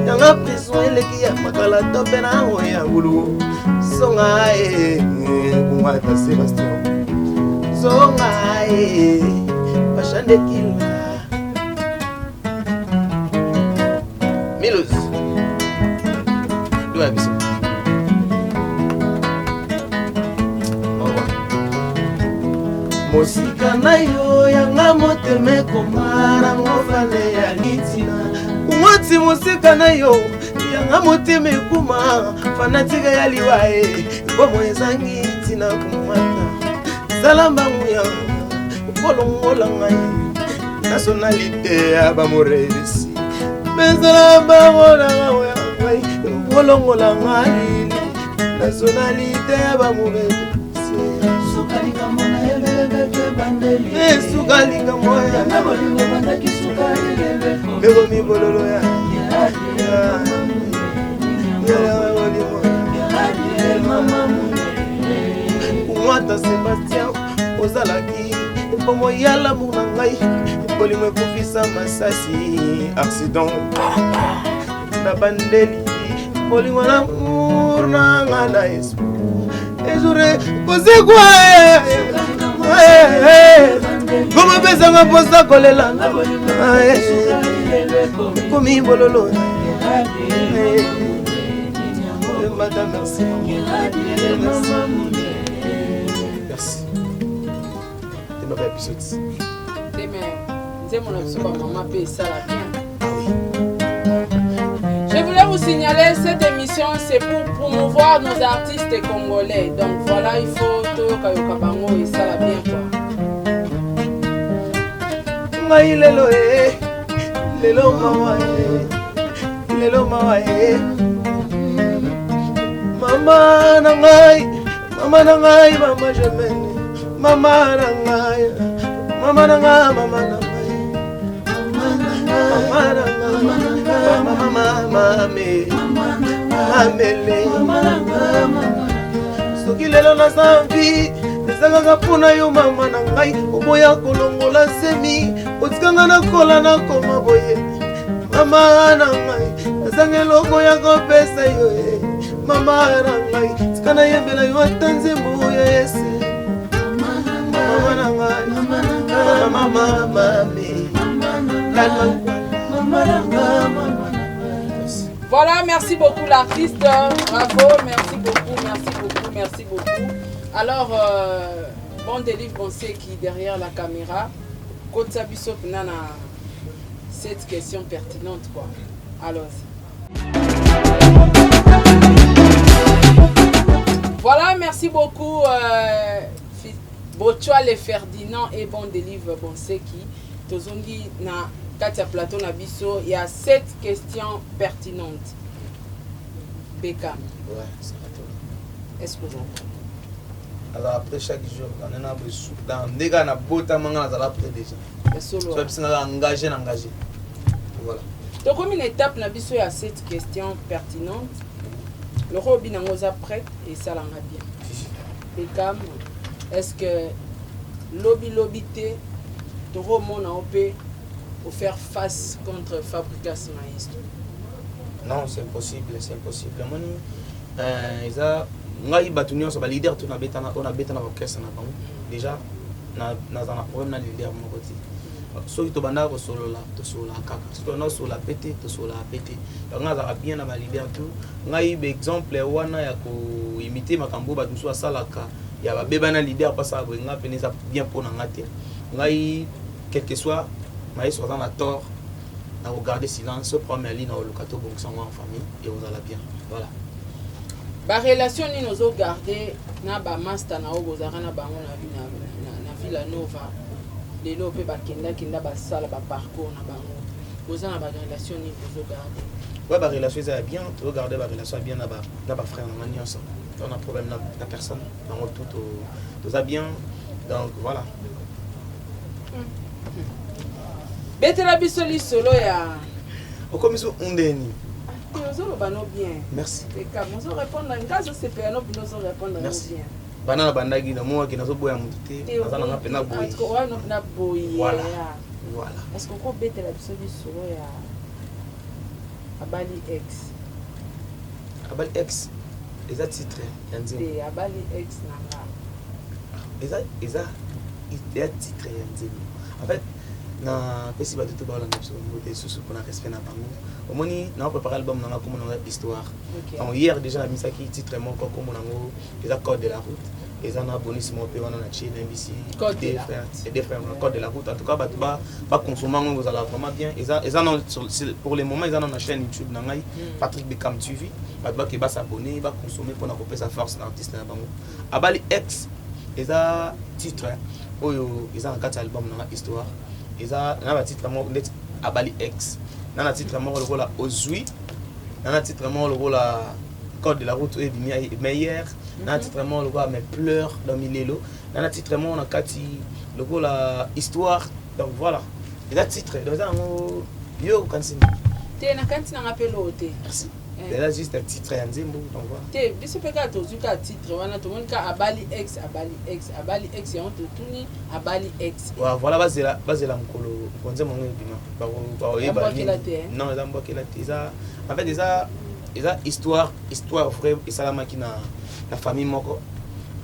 yanga prison eleki ya makala to mpe na yango ya ngulu zonga e kungata sebastien zonga e bashandekila Milos Doa biso mosika na yo yanga motema ekoma nango fale ya litina kumwati mosika na yo yanga motema ekoma fanatika ya liwa e bomo ezangi ntina komata zala mbangu ya kolongola ngai nationalité ya bamoresi mezala bango na ngai ngai kolongola ngai nationalité ya bamoresi suka likambo na ebelebeke ebandeli suka likambo yanga bolingo ebandaki suka eleleko mekomi bololo ya kumwata sebastien ozalaki bomoi ya lamour na ngai bolingo ekufisa masasi accident na bandeli bolingo na amour na nga na yesu ezure kozekwa komopesanga mposa kolela ekomi bololo madame merci merci temaka ya biso ti te mais nzembo na biso bamama mpe esala bien Je voulais vous signaler, cette émission, c'est pour promouvoir nos artistes congolais. Donc voilà, il faut toyoka yoka bango et ça la bien quoi. ngai lelo e lelo mawa e lelo mawa e mama na ngai mama na ngai mama jemene mama na ngai mama na ngai mama na ngai mama na ngai mama mama mamele soki lelo naza mvi eza kaka mpo na yo mama na ngai oboya kolongola zemi otikanga nakola nakoma boye mama na ngai nazanga eloko ya kopesa yo e mama na ngai tika nayembela yo ata nzembo ya ese mama na ngai mama mama Voilà, merci beaucoup l'artiste. Bravo, merci beaucoup, merci beaucoup, merci beaucoup. Alors, euh, bon délivre, on sait qui derrière la caméra. Kotsa biso nana cette question pertinente quoi. Allons-y. Voilà, merci beaucoup euh, Bochoale Ferdinand et Bon Delive Bonseki. Tozongi na kati ya plateau na biso, il y a sept questions pertinentes. Beckham. Ouais, ça va toi. Est-ce que vous Alors après chaque jour, on en a besoin. Dans ndeka na bota manga na zala près déjà. Solo. So biso na engagé na engagé. Voilà. Tokomi na étape na biso ya cette question pertinente. Loko obi nango oza prête esalanga bien. Beckham, est-ce que lobi lobi te tokomona yo mpe ofaire face contre Fabricas Maestro? Non, c'est impossible, c'est impossible. Moni euh, eza ngai bato nyonso ba leader to nabeta na oyo nabeta na orchestre na bango déjà naza na problème na leader moko te soki tobandaka kosolola tosololaka kaka soki tobanda kosolola pe te tosololaka pe te donc ngai azalaka bien na ba leader tout ngai ba exemple wana ya koimite makambo oyo bato mosusu basalaka ya babeba na leader basala boye ngai pene eza bien mpo na ngai te ngai quel que soit maestro aza na tort na kogarde silence so problème ya lina oluka tobongisa yango en famille ekozala bien voilà barelation nini ozogarde na bamasta na oyo bozalaka na bango na, na, na, na villa nova lelo mpe bakendakenda basala baparcours na bango boza na barelation nini bozogarde ouais barelation eza ya bien tozogarde barelation ya bien na bafrère na nga nyonso on a problème na, na personne bango tout toza bien donc voilà betela biso lisolo ya Okomi so ndeni. Te, ozoloba no bien. Merci. Bekam, ozo répondre nga, azosepela no bino, ozo répondre no Merci. bien. Banda na bandaki, namonaki nazoboya motu te, naza nanga mpena boye. Wana mpena boye. Voilà. Voilà. Est ce que okobetela biso lisolo ya abali ex? Abali ex eza titre ya nzembo. Te, abali ex na nga. Eza titre ya nzembo. En fait, napesi bato to baolanda biso bango te lisusu mpona respect na bango. Omoni, naoprépare album nanga, kombo nango Histoire. Donc hier déjà namisaki titre moko, kombo nango eza Code de la route. Eza na bonus moko mpe wana na tie na NBC. Code de Deux la frères, deux frères na Code de la route. En tout cas, bato baconsommer yango, ekozala vraiment bien. Eza na pour le moment eza na chaîne YouTube na ngai, Patrick Bekam TV. Bato bake bas'abonner, baconsommer mpona kopesa force na artiste na bango. Abali ex eza titre oyo eza na kati ya album nanga Histoire. Eza na batitre moko ndeti Abali ex, na titre moko lokola Ozwi, na titre moko lokola Code de la route oyo ebimi meilleur, na titre moko lokola Mes pleurs dans milelo, na titre moko na kati lokola Histoire. Donc voilà, eza titre. Donc eza yango. Yo okanisi nini? Te, na kanti nanga mpe loo te. Merci. Eza juste un titre ya nzembo, donc voilà. Te, biso mpe kaka tozwi kaka titre wana, tomoni kaka abali ex, abali ex, abali ex, yango totuni abali ex. Ouais, voilà, bazela mokolo mokolo nzembo yango ebima, bakoyeba. Mbwakela te, eh? Non, eza mbwakela te. Eza en fait eza histoire vraie esalamaki na famille moko.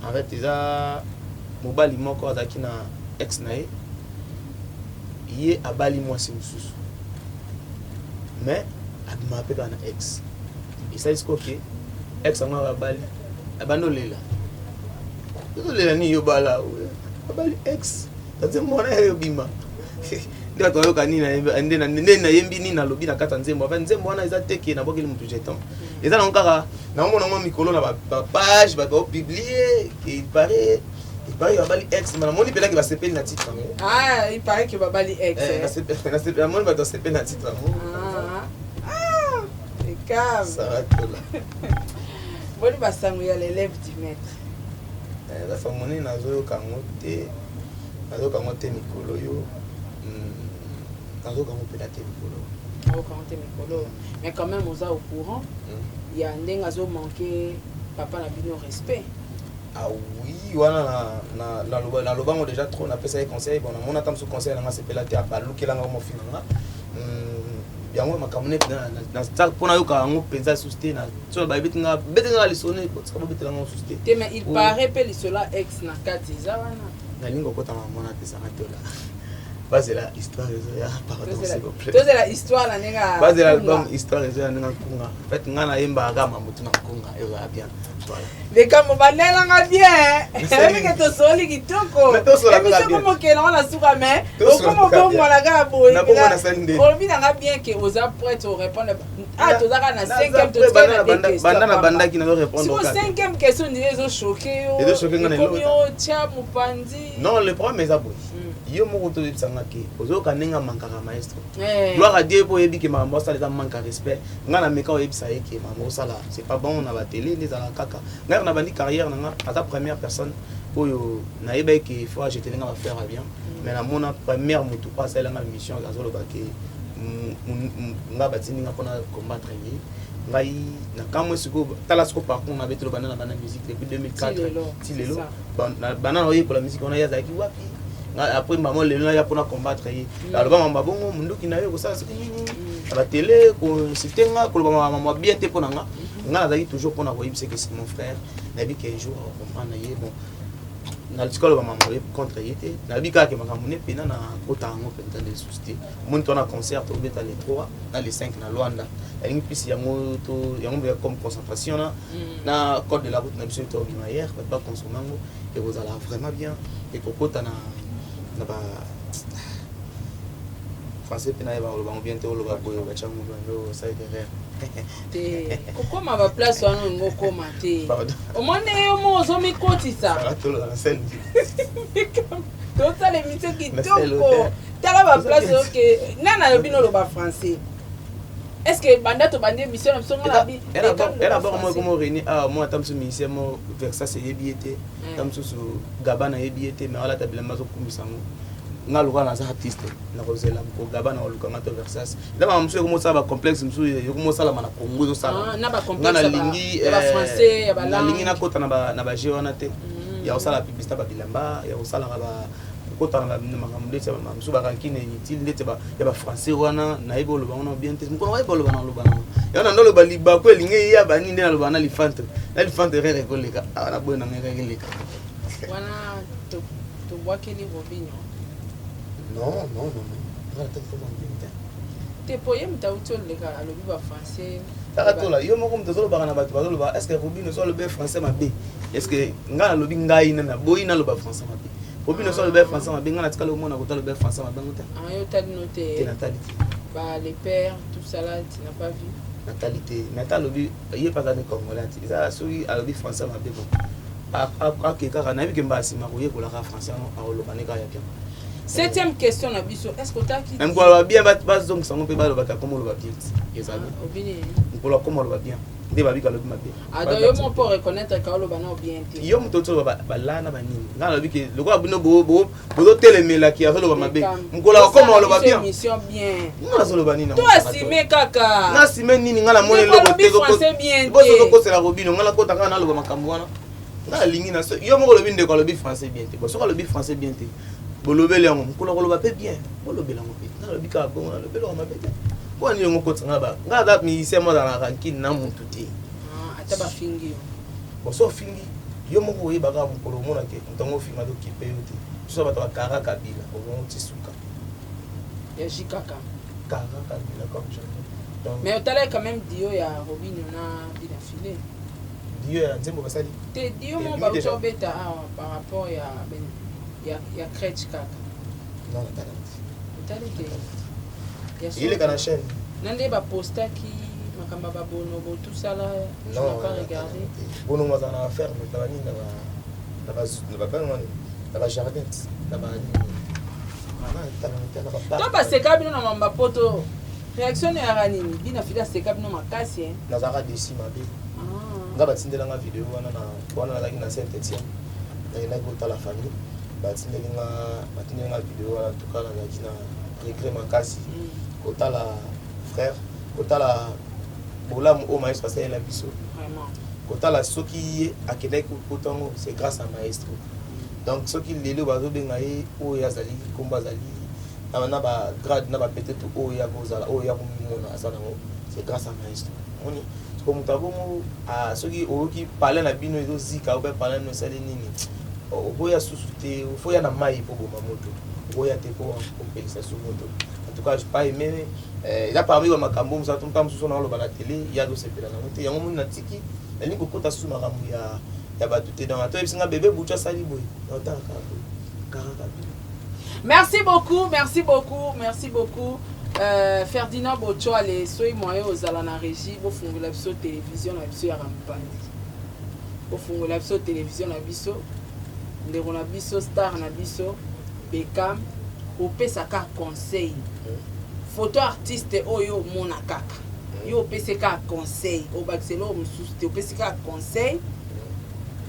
En fait, eza mobali moko azalaki na ex na ye. Ye abali mwasi mosusu, mais abimaka mpe kaka na ex. Esali sikoyo ke ex yango abali, abandi olela. Ozolela nini? Yo bala, abali ex. Nzembo wana ya obima nde bato bayoka nini nde nayembi, nini nalobi na kati ya nzembo. Enfin, nzembo wana eza te ke nabwakeli motu jeton. Eza nango kaka naomona ngo mikolo na bapage, bato baopublier ke il paraît babali ex. Ma namoni mpenaki basepeli na titre yango. Ah, il paraît que babali ex. Eh, eh. Namoni bato basepeli na titre yango. Ah, ah, ekam. Saratola. Boni basango ya l'élève du maître? Basango nini? Nazoyoka yango te, nazoyoka yango te mikolo oyo. Nazoyoka yango mpena te mikolo. Oyoka yango te mikolo, mais quand même oza au courant ya ndenge azomanke papa na bino respect? Ah oui, wana nalobango déjà trop. Napesa ye conseil. Bon, namona ata mosusu conseil nanga asepela te, abalukelanga mofi nanga. Yango makambo ne mpo nayoka yango mpenza lisusu te. So bayebetinga betenga lisone, tika bobetelanga mosusu te. Te, mais il paraît mpe lisolo ya ex na kati eza wana. Nalingi kokotama mona te. Sanga tola, bazela Histoire ezoya. Pardon, s'il vous plaît. Tozela Histoire na ndenge. Bazela album Histoire ezoya ndenge nkunga. En fait, nga nayembaka kaka mamutu na nkunga, ezala bien. Voilà. Likambo banelanga bien, ebike tosoli kitoko. Émission komokela wana suka, mais okoma obongwana kaka boye. Olobi nanga bien ke oza prête orépondre. Ah, toza kaka na cinquième, totikali na deux questions. Banda na bandaki, nazo répondre. Siko cinquième question ndenge ezochoquer yo. Ezochoquer nga na ekomi yo tia mopanzi. Non, le problème eza boye: yo moko toyebisanga ke ozoyoka ndenge amankaka maestro. Gloire à Dieu mpo oyebi ke makambo osala eza manque ya respect. Ngai na meka oyebisa ye ke makambo osala, c'est pas bon. Na batele nde ezalaka kaka. Ngai na bandi carrière na nga, aza première personne oyo nayebaki ke faut ajetele nga bafleurs ya bien. Mais namona première motu po asalelanga mission, azoloba ke nga batindi nga mpona combattre ye. Ngai nakamwe sikoyo. Tala sikoyo parcours na betelo, banda na banda musique depuis 2004 ti lelo, banda na oyekola musique wana, ye azalaki wapi? Après mama, lelo naya mpona combattre ye, aloba mama bongo munduki na yo kosala soki nini na batele, koinsulter nga, koloba mama bien te mpo na nga. Nga nazalaki toujours mpona koyebisa ke c'est mon frère. Nayebi ke un jour akocomprendre ye. Bon, natika oloba mama oye contre ye te. Nayebi kaka ke makambo ne mpena na kota yango mpenza lisusu te. Omoni, to na concert tobeta le 3 na le 5 na Lwanda. Nalingi mpisi yango to yango mpe comme concentration na Code de la route na biso tobima hier. Bato baconsommer yango, ekozala vraiment bien. Ekokota na ba français mpe nayeba koloba yango bien te. Oloba boye, batyango bando osali erreur. Te, kokóma baplace wana olingi okóma te. Omoni, yo mo ozomikotisa. Tosala émission kitoko. Tala baplace oke nani alobi noloba français? Est ce que banda tobandi émission na biso, nga nabi D'abord mo ekomo réuni awa, mo ata mosusu ministère mo Versas eyebi ye te, ata mosusu Gaba nayebi ye te, mais alata bilamba azokumisa yango. Nga lokola naza artiste, nakozela mokolo Gaba na koluka nga to Versace. Eza makambo mosusu ekomosala ba complexe mosusu ekomosalama na Congo ezosalama. Ah, na ba Nga complexe ya ba- nalingi ya ba français, ya ba nalingi langue. nakota na ba jeu wana te. Ya kosala publicité ya ba bilamba, ya kosalaka ba kokota na makambo ndeti ya ba mosusu ba rancune inutile ndeti ya ba français wana, nayebi oloba wana bien te. Mokolo nayebi oloba na loba nango. Yango na ndoloba libaku elingi eya ba nini nde naloba na lifante. Na lifante erreur ekoleka. Awa na boye na ngai erreur eleka. Wana tobwakeli Robinho. Non, non, non, non. Nga nataki kombo ya Robinho te. Te, po ye moto auti oleka alobi ba français. Kaka tola, yo moko moto ozolobaka na bato bazoloba, est-ce que Robinho so alobi français mabe? Est-ce que nga nalobi ngai na naboyi naloba français mabe? Robinho so alobi français mabe, nga natikali komona kota alobi français mabe yango te. Ah, yo otali no te. Te, natali te. Ba les pères, tout ça là, tu n'as pas vu? Natali te. Mais ata alobi, ye mpe aza ne congolais te. Eza soki alobi français mabe bon. Ake kaka nayebi ke mbala nsima koyekolaka français yango akoloba ne kaka ya bien. Septième question na biso, est-ce que otaki Mais mokolo aloba bien, bazongisa yango mpe balobaka akoma oloba bien ti. Ezali. Ah, obini. Mokolo akoma oloba bien. Nde babika alobi mabe. Ah, donc yo moko mpo reconnaître ka oloba nao bien te. Yo moto oti oloba balana banini. Ngai nalobi ke lokola bino bozotelemelaki azoloba mabe. Mokolo akoma oloba bien. Émission bien. Ngai nazoloba nini? To assumer kaka. Nga assumer nini? Ngai namoni Ndeko eloko alobi te. français bien te. Boso tokosela Robino, ngai nakota kaka naloba makambo wana. Ngai nalingi na so yo moko olobi ndeko alobi français bien te. Bon, soki alobi français bien te, bolobeli yango mokolo akoloba mpe bien, bolobela yango mpe. Ngai nalobi kaka bongo, nalobi eloko mabe te. Mpo nini yango okotisa ngai ba ngai aza musicien moko azala na rancune na mutu te. Ah, ata bafingi yo. Bon, so ofingi yo moko oyeba kaka mokolo omona ke moto yango ofinga tokipe yo te. Biso bato ba Kara Kabila, obongo ti suka. Ya JKK. Kara Kabila comme jamais. Donc, Mais otalaki quand même dio ya Robinho na Bina Filet. Dio ya nzembo basali? Te, dio Eh, moko bimi bauti déjà. obeta awa par rapport ya ben, ya crèche kaka. Non, natala te. Otali te. Ya solo. Eleka na chaîne. Na nde bapostaki makambo ya babonobo, tout ça là, tu Non, n'as pas natala regardé. te. Bonobo azala na ferme, na banini, na ba, na ba, na ba, ba, na ba jardin, na ba nini. Na, natala te, na ba parc. To baseka bino na mamba poto. Réaction na yaka nini? Bina Fida seka bino makasi, hein. Nazalaka déçu mabe. Ah. Nga batindelanga video wana na wana nazalaki na Saint-Étienne. Nakendaki kotala famille. Batindelinga video wana, en tout cas nazalaki na regret makasi. Kotala frère, kotala bolamu oyo maestro asalela biso. Vraiment. Kotala soki ye akendaki kokota yango, c'est grâce à maestro. Donc soki lelo bazobenga ye oyo azali kombo azali na ba grade na ba peut-être oyo ya kozala oyo ya komimona aza nango, c'est grâce à maestro. Omoni siko moto abongo, ah, soki oyoki palais na bino ezozika ou bien palais na bino esali nini, okoya susu te, faut ya na mai po boma moto, okoya te po kopelisa su moto. En tout cas, j'ai pas aimé. Eza parmi ba makambo mosusu, ata mosusu na oloba na télé ya tosepela nango te. Yango moni natiki, nalingi kokota susu makambo ya bato te. Donc ata oyebisi nga bébé Butu asali boye, naotala kaka boye, kaka kabila. Merci beaucoup, merci beaucoup, merci beaucoup. Ferdinand Bochoale, soyi moyen ozala na régie, bofungola biso télévision na biso ya Rampandi. Bofungola biso télévision na biso, ndeko na biso, star na biso, Beckham, opesaka conseil. Photo artiste oyo omona kaka. Yo opesi kaka conseil, obakisela oyo mosusu te, opesi kaka conseil,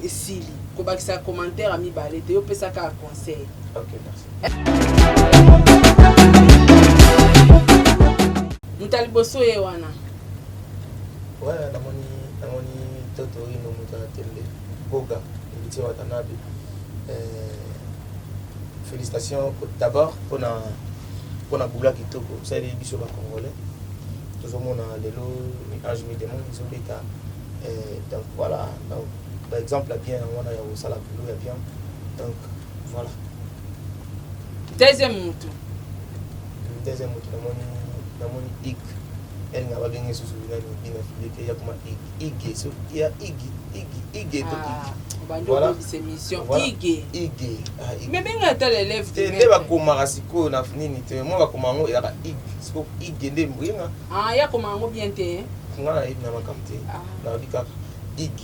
esili. Kobakisa commentaire ya mibale te, yo opesa kaka conseil. Ok, merci. Moto ya liboso ye wana. Ouais, namoni Toto Rino, moto ya tembe, Goga, Héritier Watanabe. Félicitations d'abord mpona boula kitoko osaleli biso ba Congolais. Tozomona lelo mi-ange mi-démon ezobeta. Donc voilà, donc par exemple ya bien wana ya kosala boulot ya bien. Donc voilà. Deuxième mutu. Deuxième mutu namoni Ig. Elinga babenge susu nani Bina File te ya kuma Ig. Ig so ya Ig Ig Ig to Ig. Obandi Voilà. obebisa émission. Voilà. Ige. Ige. Ah, Ig. Mais benga ata l'élève Te du nde maître. bakomaka sikoyo na nini te, mwa bakoma yango ezalaka Ig. Sikoyo Ig nde mboyenga. Ah, ya koma yango bien te. Hein? Nga nayebi na makambo te. Ah. Nalobi kaka Ig.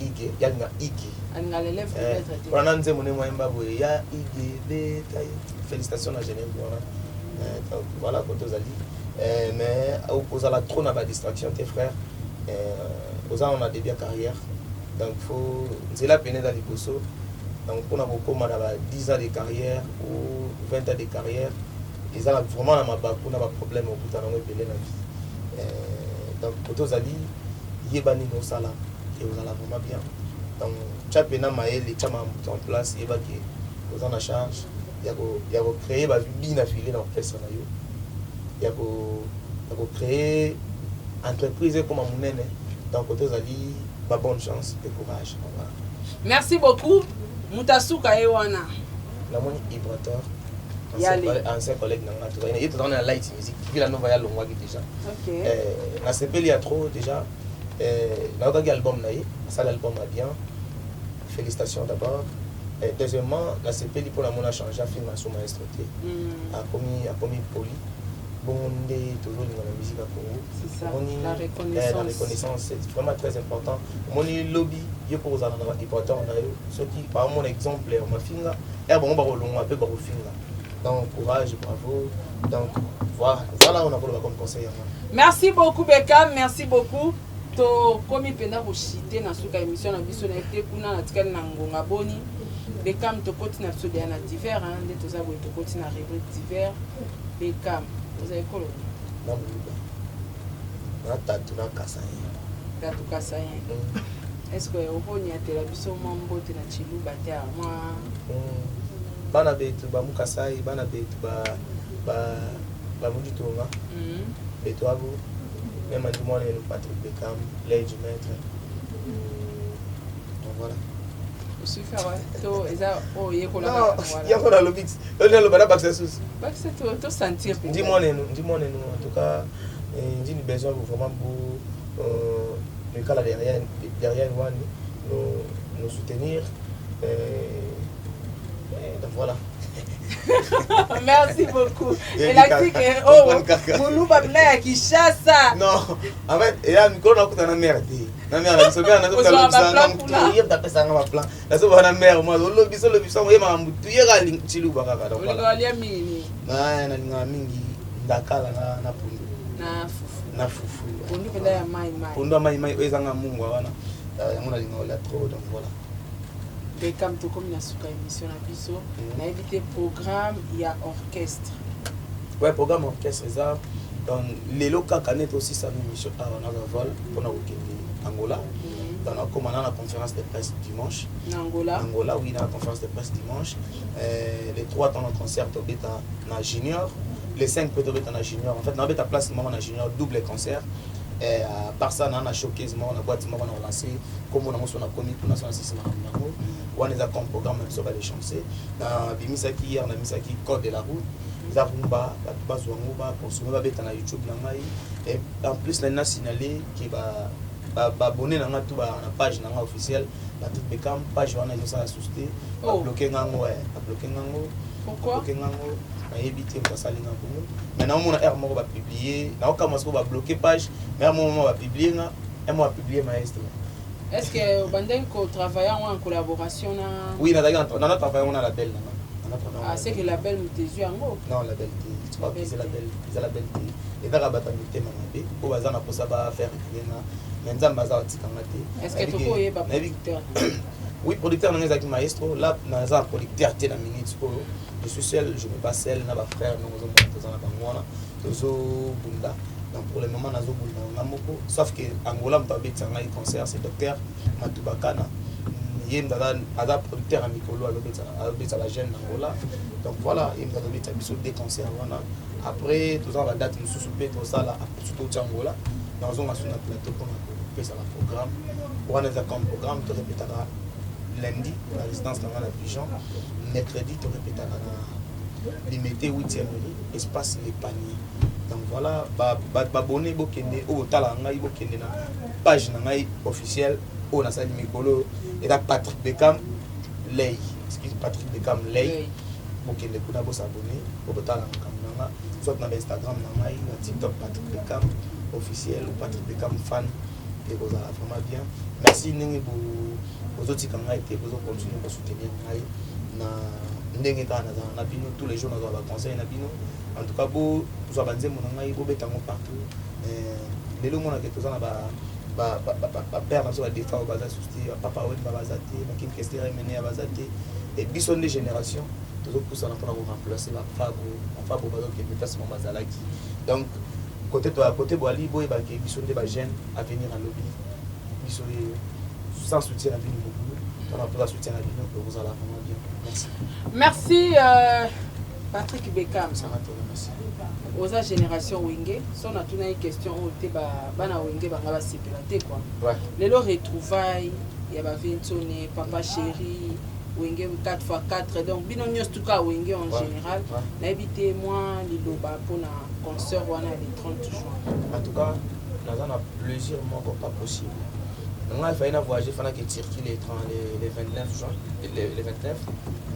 Ig yalinga Ig. Alinga l'élève du maître te. Wana nzembo nde mwayemba boye ya Ig beta ye. Félicitations na Genève wana. Donc voilà koto ozali. Mais ozala trop na ba distraction te frère. Oza na début ya carrière. Donc faut nzela pene eza liboso. Donc mpona kokóma na ba 10 ans de carrière ou 20 ans de carrière, eza na vraiment na mabaku na baproblème okuta nango ebele na vie. Donc kote ozali, yeba nini osala e ozala vraiment bien. Donc tia mpena mayele, tia makambo en place, yebaki oza na charge ya kocréer babina file na orchestre na yo, ya kocréer entreprise ekoma monene. Donc kote ozali, ba bonne chance et courage, voilà. Merci beaucoup. Moto asuka ye wana. Namoni Ibrator, ancien collègue na nga, tozali ye, tozalaki na Light Music Villa Nova, ya longwaki déjà. Nasepeli ya trop déjà. Nayokaki album na ye, asali album ya bien, félicitations d'abord. Deuxièmement, nasepeli mpo namona change afilme aso maestro te, akomi poli bongo nde tozolinga na musique ya Congo. Omoni la reconnaissance, c'est vraiment très important. Omoni lobi ye mpo kozala na baIbrator na yo, soki baomona exemple ya mafinga ere bango bakolongwa mpe bakofinga. Donc courage, bravo. Donc voilà, on a koloba comme conseil yango. Merci beaucoup Bekam, merci beaucoup. Tokomi mpenza koshite na suka émission na biso. Nayebi te kuna natikali na ngonga boni. Bekam, tokoti na biso deya na divers nde toza boye, tokoti na rubrique divers. Bekam, ozali koloba? Na moluba, na tatu na Kasaïen. Tatu Kasaïen. Est ce que okoniatela biso mwa mbote na Chiluba te, mwa? Bana betu bamukasai, bana betu bamuditunga betu abo même andi mwana enu Patrick Bekam, l'œil du maître. Donc voilà. Osuka to eza oyo oyekolaka? Yango nalobi, naloba na bakisa susu. Bakisa tosentir. Ndi mwana enu, ndi mwana enu. En tout cas, ndi ni besoin vraiment bu mikala derrière wani nous soutenir. Donc voilà. Merci beaucoup. Elakisi ke oyo moluba bila ya Kinshasa. Non, en fait, eya mikolo nakuta na mare te, na mare na biso, mare nazolobisanga mutu ye apesanga baplan, nazoba na mare mo azolobisa olobisa ngo ye makambo tu yeka Chiluba kaka. Donc voilà. Olinga mingi nini? Nalingaka mingi ndakala na pundu. Na fufu? Na fufu. Pondu mpenza ya mai mai? Pondu ya mai mai oyo ezanga mungwa wana, yango nalingaka kolia trop. Donc voilà. Bekam, tokomi na suka émission na biso. Nayebi te programme ya orchestre. Ouais, programme orchestre eza donc lelo kaka nde tosisana émission awa, naza vol mpona kokende Angola. Donc nakoma na conférence de presse dimanche. Na Angola? Angola, oui, na conférence de presse dimanche. Les trois temps na concert tobeta na junior, les cinq mpe tobeta na junior. En fait, nabeta place moko na junior, double concert. Et à part ça, na showcase moko na boîte moko na relancé kombo nango, so nakomi kuna, so nasisi makambo nango wana. Eza comme programme na biso balechancé. Nabimisaki hier, nabimisaki Code de la route, eza rumba, bato bazwa yango, baconsommer, babeta na YouTube na ngai. Et en plus, nali nasignale ke baabonné na nga tu na page na nga officielle Patrick Bekam, page wana ezosala susu te. Babloquer ngango, babloquer ngango. Babloquer ngango, nayebi te moto asali nga bongo, mais naomona heure moko bapublier, naokamwa soko babloquer page, mais heure moko bapublier nga, heure moko bapublier maestro. Est ce que obandaki kotravailler yango en collaboration na? Oui, nazalaki nana travaille yango na label nanga. Ah, c'est que label moto ezwi yango? Non, label te, eza label, eza label te, ezaka bato ya mitema mabe oyo baza na mposa bafaire reculer nga, mais Nzambe aza kotikanga te. Est ce que tokoyeba producteur? Oui, producteur nanga ezalaki maestro. Là naza na producteur te na minute oyo, je suis seul, je me bats seul na bafrère ndongo ozomona toza na bango wana, tozobunda. Donc pour le moment nazobunda nga moko, sauf que Angola moto abetisa ngai concert, c'est docteur Matubakana. Ye moto aza producteur ya mikolo, azobetisa bajeune na Angola. Donc voilà, ye moto azobetisa biso deux concert wana. Après toza na badate mosusu mpe tosala surtout outi Angola, nazonga so na plateau mpona kopesa baprogramme wana. Eza comme programme: torepetaka lundi na résidence na nga na Pigeon, mercredi torepetaka na Limete 8e rue, espace Le Panier. Donc voilà, babone bokende oyo botalaka ngai, bokende na page na ngai officielle oyo nasali mikolo, eza Patrick Bekam Ley, excuse, Patrick Bekam Ley. Bokende kuna, bosabonner po botala makambo na nga, soit na bainstagram na ngai, na TikTok, Patrick Bekam officiel ou Patrick Bekam fan, ekozala vraiment bien. Merci ndenge bozotika ngai te, bozocontinue kosoutenir ngai na ndenge kaka nazala na bino tous les jours, nazwa baconseil na bino. En tout cas, bozwa banzembo na ngai, bobeta yango partout. Lelo omonake toza na Ba ba ba ba père na biso ba Defao baza susu te, ba Papa Wemba baza te, ba King Kester Emeneya baza te. Et biso nde generation tozo pusana pona ko remplacer ba Fabo, ba Fabo bazo kende place bango bazalaki. Donc cote to cote boali boyeba ke biso nde ba jeunes avenir ya lobi. Biso ye sans soutien na bino mobulu. Tona posa soutien na bino ekozala vraiment bien. Merci. Merci euh, Patrick Beckham. Oza génération Wenge, so natunaki question oyo te bana Wenge banga basepela te quoi. Ouais. Lelo retrouvailles ya ba Vinsone, Papa Chéri, Wenge 4x4 donc bino nyonso tuka Wenge en ouais. général. Ouais. Nayebi te moi liloba mpona concert wana le 30 juin. En tout cas, naza na plaisir moko pas possible. Nga il fallait na voyager fana ke Turquie les 30 les, les 29 juin les, les 29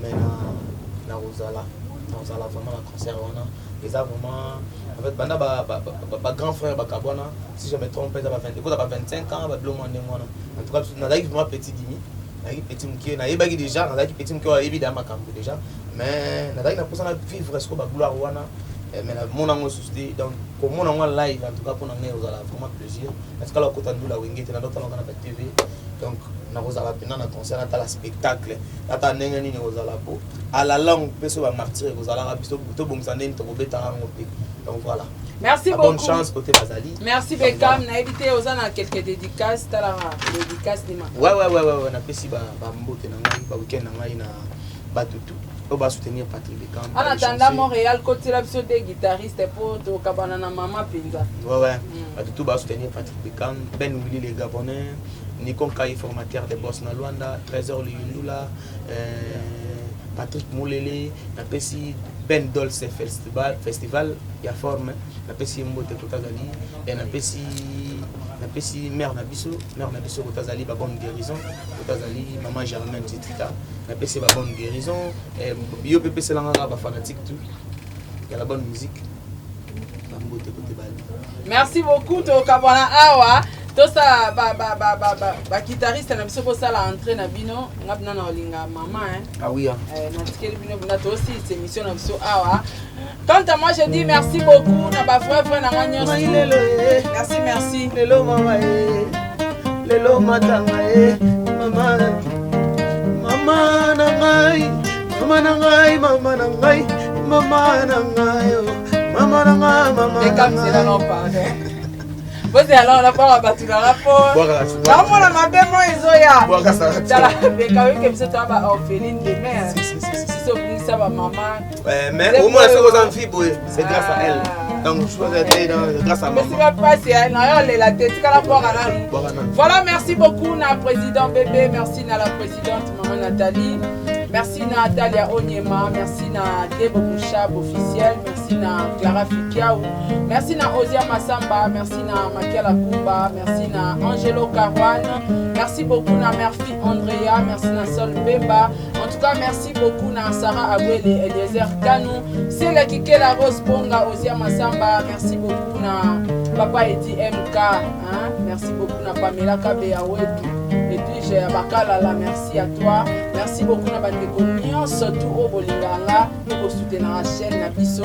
mais na nakozala nakozala vraiment na concert wana eza vraiment en fait banda ba, ba, ba, ba grand frère bakabwana si je me trompe eza ba 20 ekoza ba 25 ans babilo mwa ndenge wana en tout cas nazalaki vraiment petit dimi nazalaki petit moke nayebaki déjà nazalaki petit moke oyo ayebi da makambo déjà mais nazalaki na mposa na vivre sikoyo bagloire wana eh, mais namona yango lisusu te donc komona yango live en tout cas mpona ngai ozala vraiment plaisir natikala kokota ndula wenge te nandotalaka na ba tv donc nakozala mpena na concert natala spectacle natala ndenge nini ekozala po à la langue mpe so bamartyr ekozalaka biso tobongisa ndenge tokobetaka yango mpe donc voilà. Merci beaucoup. Bonne chance côté bazali. Merci Beckham, nayebi te oza na quelques dédicaces, talaka dédicace ni ma. Ouais ouais ouais ouais, ouais napesi ba ba mbote na ngai, ba week-end na ngai na batutu oyo ba soutenir Patrick Beckham. En attendant Montréal kotela biso des guitaristes po tokabana na mama penza. Ouais ouais. Batutu ba soutenir Patrick Beckham, Ben Willy les Gabonais, Nikon Kai formateur de boss na Luanda, Trésor Liyundula, euh, Patrick Mulele, napesi Ben Dolce Festival, festival ya forme, napesi ye mbote kota azali, et napesi napesi mère na biso, mère na biso kota azali ba bonne guérison, kota azali maman Germaine Titrita, napesi ba bonne guérison, et yo pe pesela nga ba fanatique tout ya la bonne musique. Ba mbote kote bali. Merci beaucoup tokabwana awa tosala baguitariste na biso bosala entrée na bino nga bina na olinga mama hein. Ah oui, hein. Eh, natikeli bino bina tosilisa émission na biso awa. Quant à moi, je dis merci beaucoup na ba vrai vrai na nga nyonso. Eh. Merci, merci. Lelo mama eh. Lelo matanga eh. Mama mama na ngai mama na ngai mama na ngai mama na ngai oh. Mama na ngai mama na ngai. Bozela nano nabwaka bato na nga po naomona mabe mo ezoya tala beka oyoke biso toya ba orpheline de mare biso obungisa bamama mais omona soki oza mfi boye c'est grâce à elle ah. donc grâce à maman bapasi na yo olela te tikala bwaka nanu voilà. Merci beaucoup na président bébé, merci na la présidente maman Nathalie, merci na Talia Onyema, merci na Debo Bouchab officiel, merci na Clara Fikiaou, merci na Ozia Massamba, merci na Makela Kumba, merci na Angelo Caruane, merci beaucoup na Murphy Andrea, merci na Sol Bemba, en tout cas merci beaucoup na Sarah Abouele, Eliezer Kanou, Célia Kikela Rose Bonga, Ozia Massamba, merci beaucoup na Papa Edi MK, hein? Merci beaucoup na Pamela Kabeya Wetu, et puis j'ai Bakalala, merci à toi, merci beaucoup na bandeko nyonso tout oyo bolingaka nga mpe bosoutenaka chaîne na biso.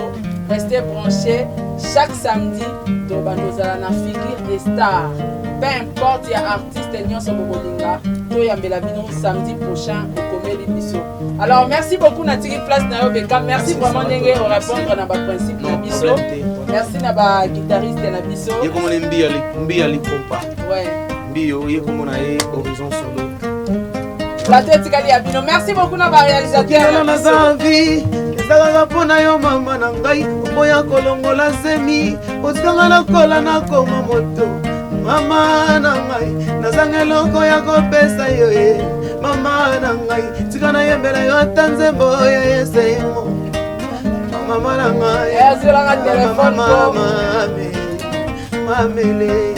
Restez branchés chaque samedi tobanda ozala na figure des stars, peu importe ya artiste nyonso bokolinga toyambela bino samedi prochain okomeli biso. Alors merci beaucoup, natiki place na yo Beka, merci vraiment ndenge orépondre na baprincipe na biso, merci na baguitariste na biso. Ye komona mbiya lipompa. Ouais. Mbiyo ye komona ye horizon solo. Plateau etikali ya bino. Merci beaucoup na baréalisateur. Naza vie ezalaka mpo na yo mama na ngai, oboya kolongola zemi, otikanga nakola nakoma moto. Mama na ngai, nazanga eloko ya kopesa yo ye. Mama na ngai, tika nayembela yo ata nzembo ya esengo. Mama na ngai, azwelanga telefone mamele.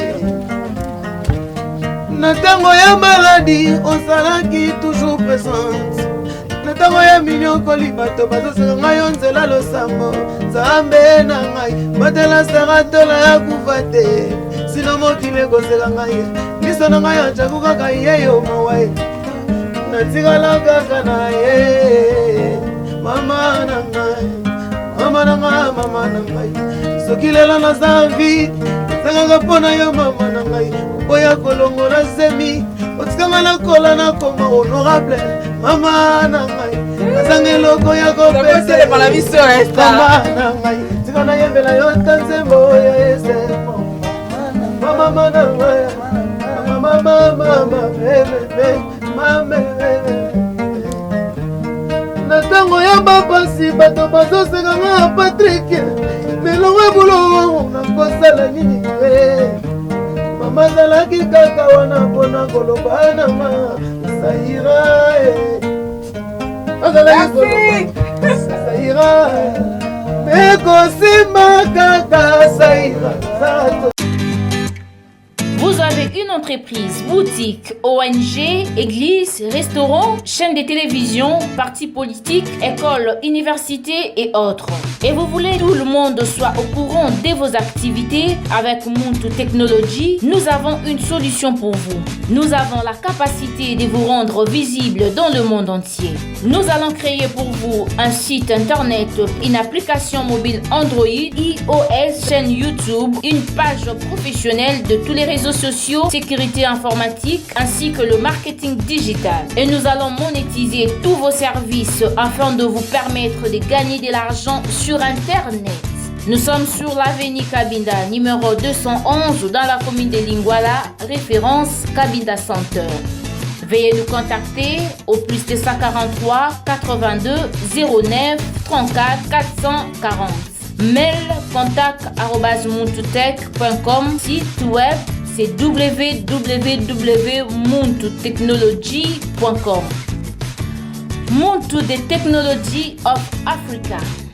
Na ntango ya maladi ozalaki toujours présente, na ntango ya minyokoli bato bazoseka ngai yo nzela losambo. Nzambe na ngai, batela Saratola ya kufa te, sino mokili ekoseka ngai. Miso na ngai atyaku kaka ye yo mawa ye, natikala kaka na ye. Mama na ngai, mama na ngai, mama na ngai, soki lelo naza vie. Nangaka mpo na yo mama na ngai oya kolongola zemi otikanga nakola nakoma honorable mama na ngai nazanga eloko ya kopeselema na biso mama na ngai tika nayembela yo ta nzembo ya esengo mama na ngai mama mama mama mama na ntango ya bapasi bato bazoseka nga patrik melongo ebulongo nakosala nini mama azalaki kaka wana mpona koloba na nga saira eh. azalaki koloba saira ekosimba kaka saira Vous avez une entreprise, boutique, ONG, église, restaurant, chaîne de télévision, parti politique, école, université et autres. Et vous voulez que tout le monde soit au courant de vos activités avec Muntu Technology, nous avons une solution pour vous. Nous avons la capacité de vous rendre visible dans le monde entier. Nous allons créer pour vous un site internet, une application mobile Android, iOS, chaîne YouTube, une page professionnelle de tous les réseaux sociaux, sécurité informatique ainsi que le marketing digital. Et nous allons monétiser tous vos services afin de vous permettre de gagner de l'argent sur Internet. Nous sommes sur l'avenue Kabinda, numéro 211, dans la commune de Lingwala, référence Kabinda Center. Veuillez nous contacter au plus 243 82 09 34 440. Mail contact Site web c'est www.muntutechnology.com. Muntu the Technology of Africa.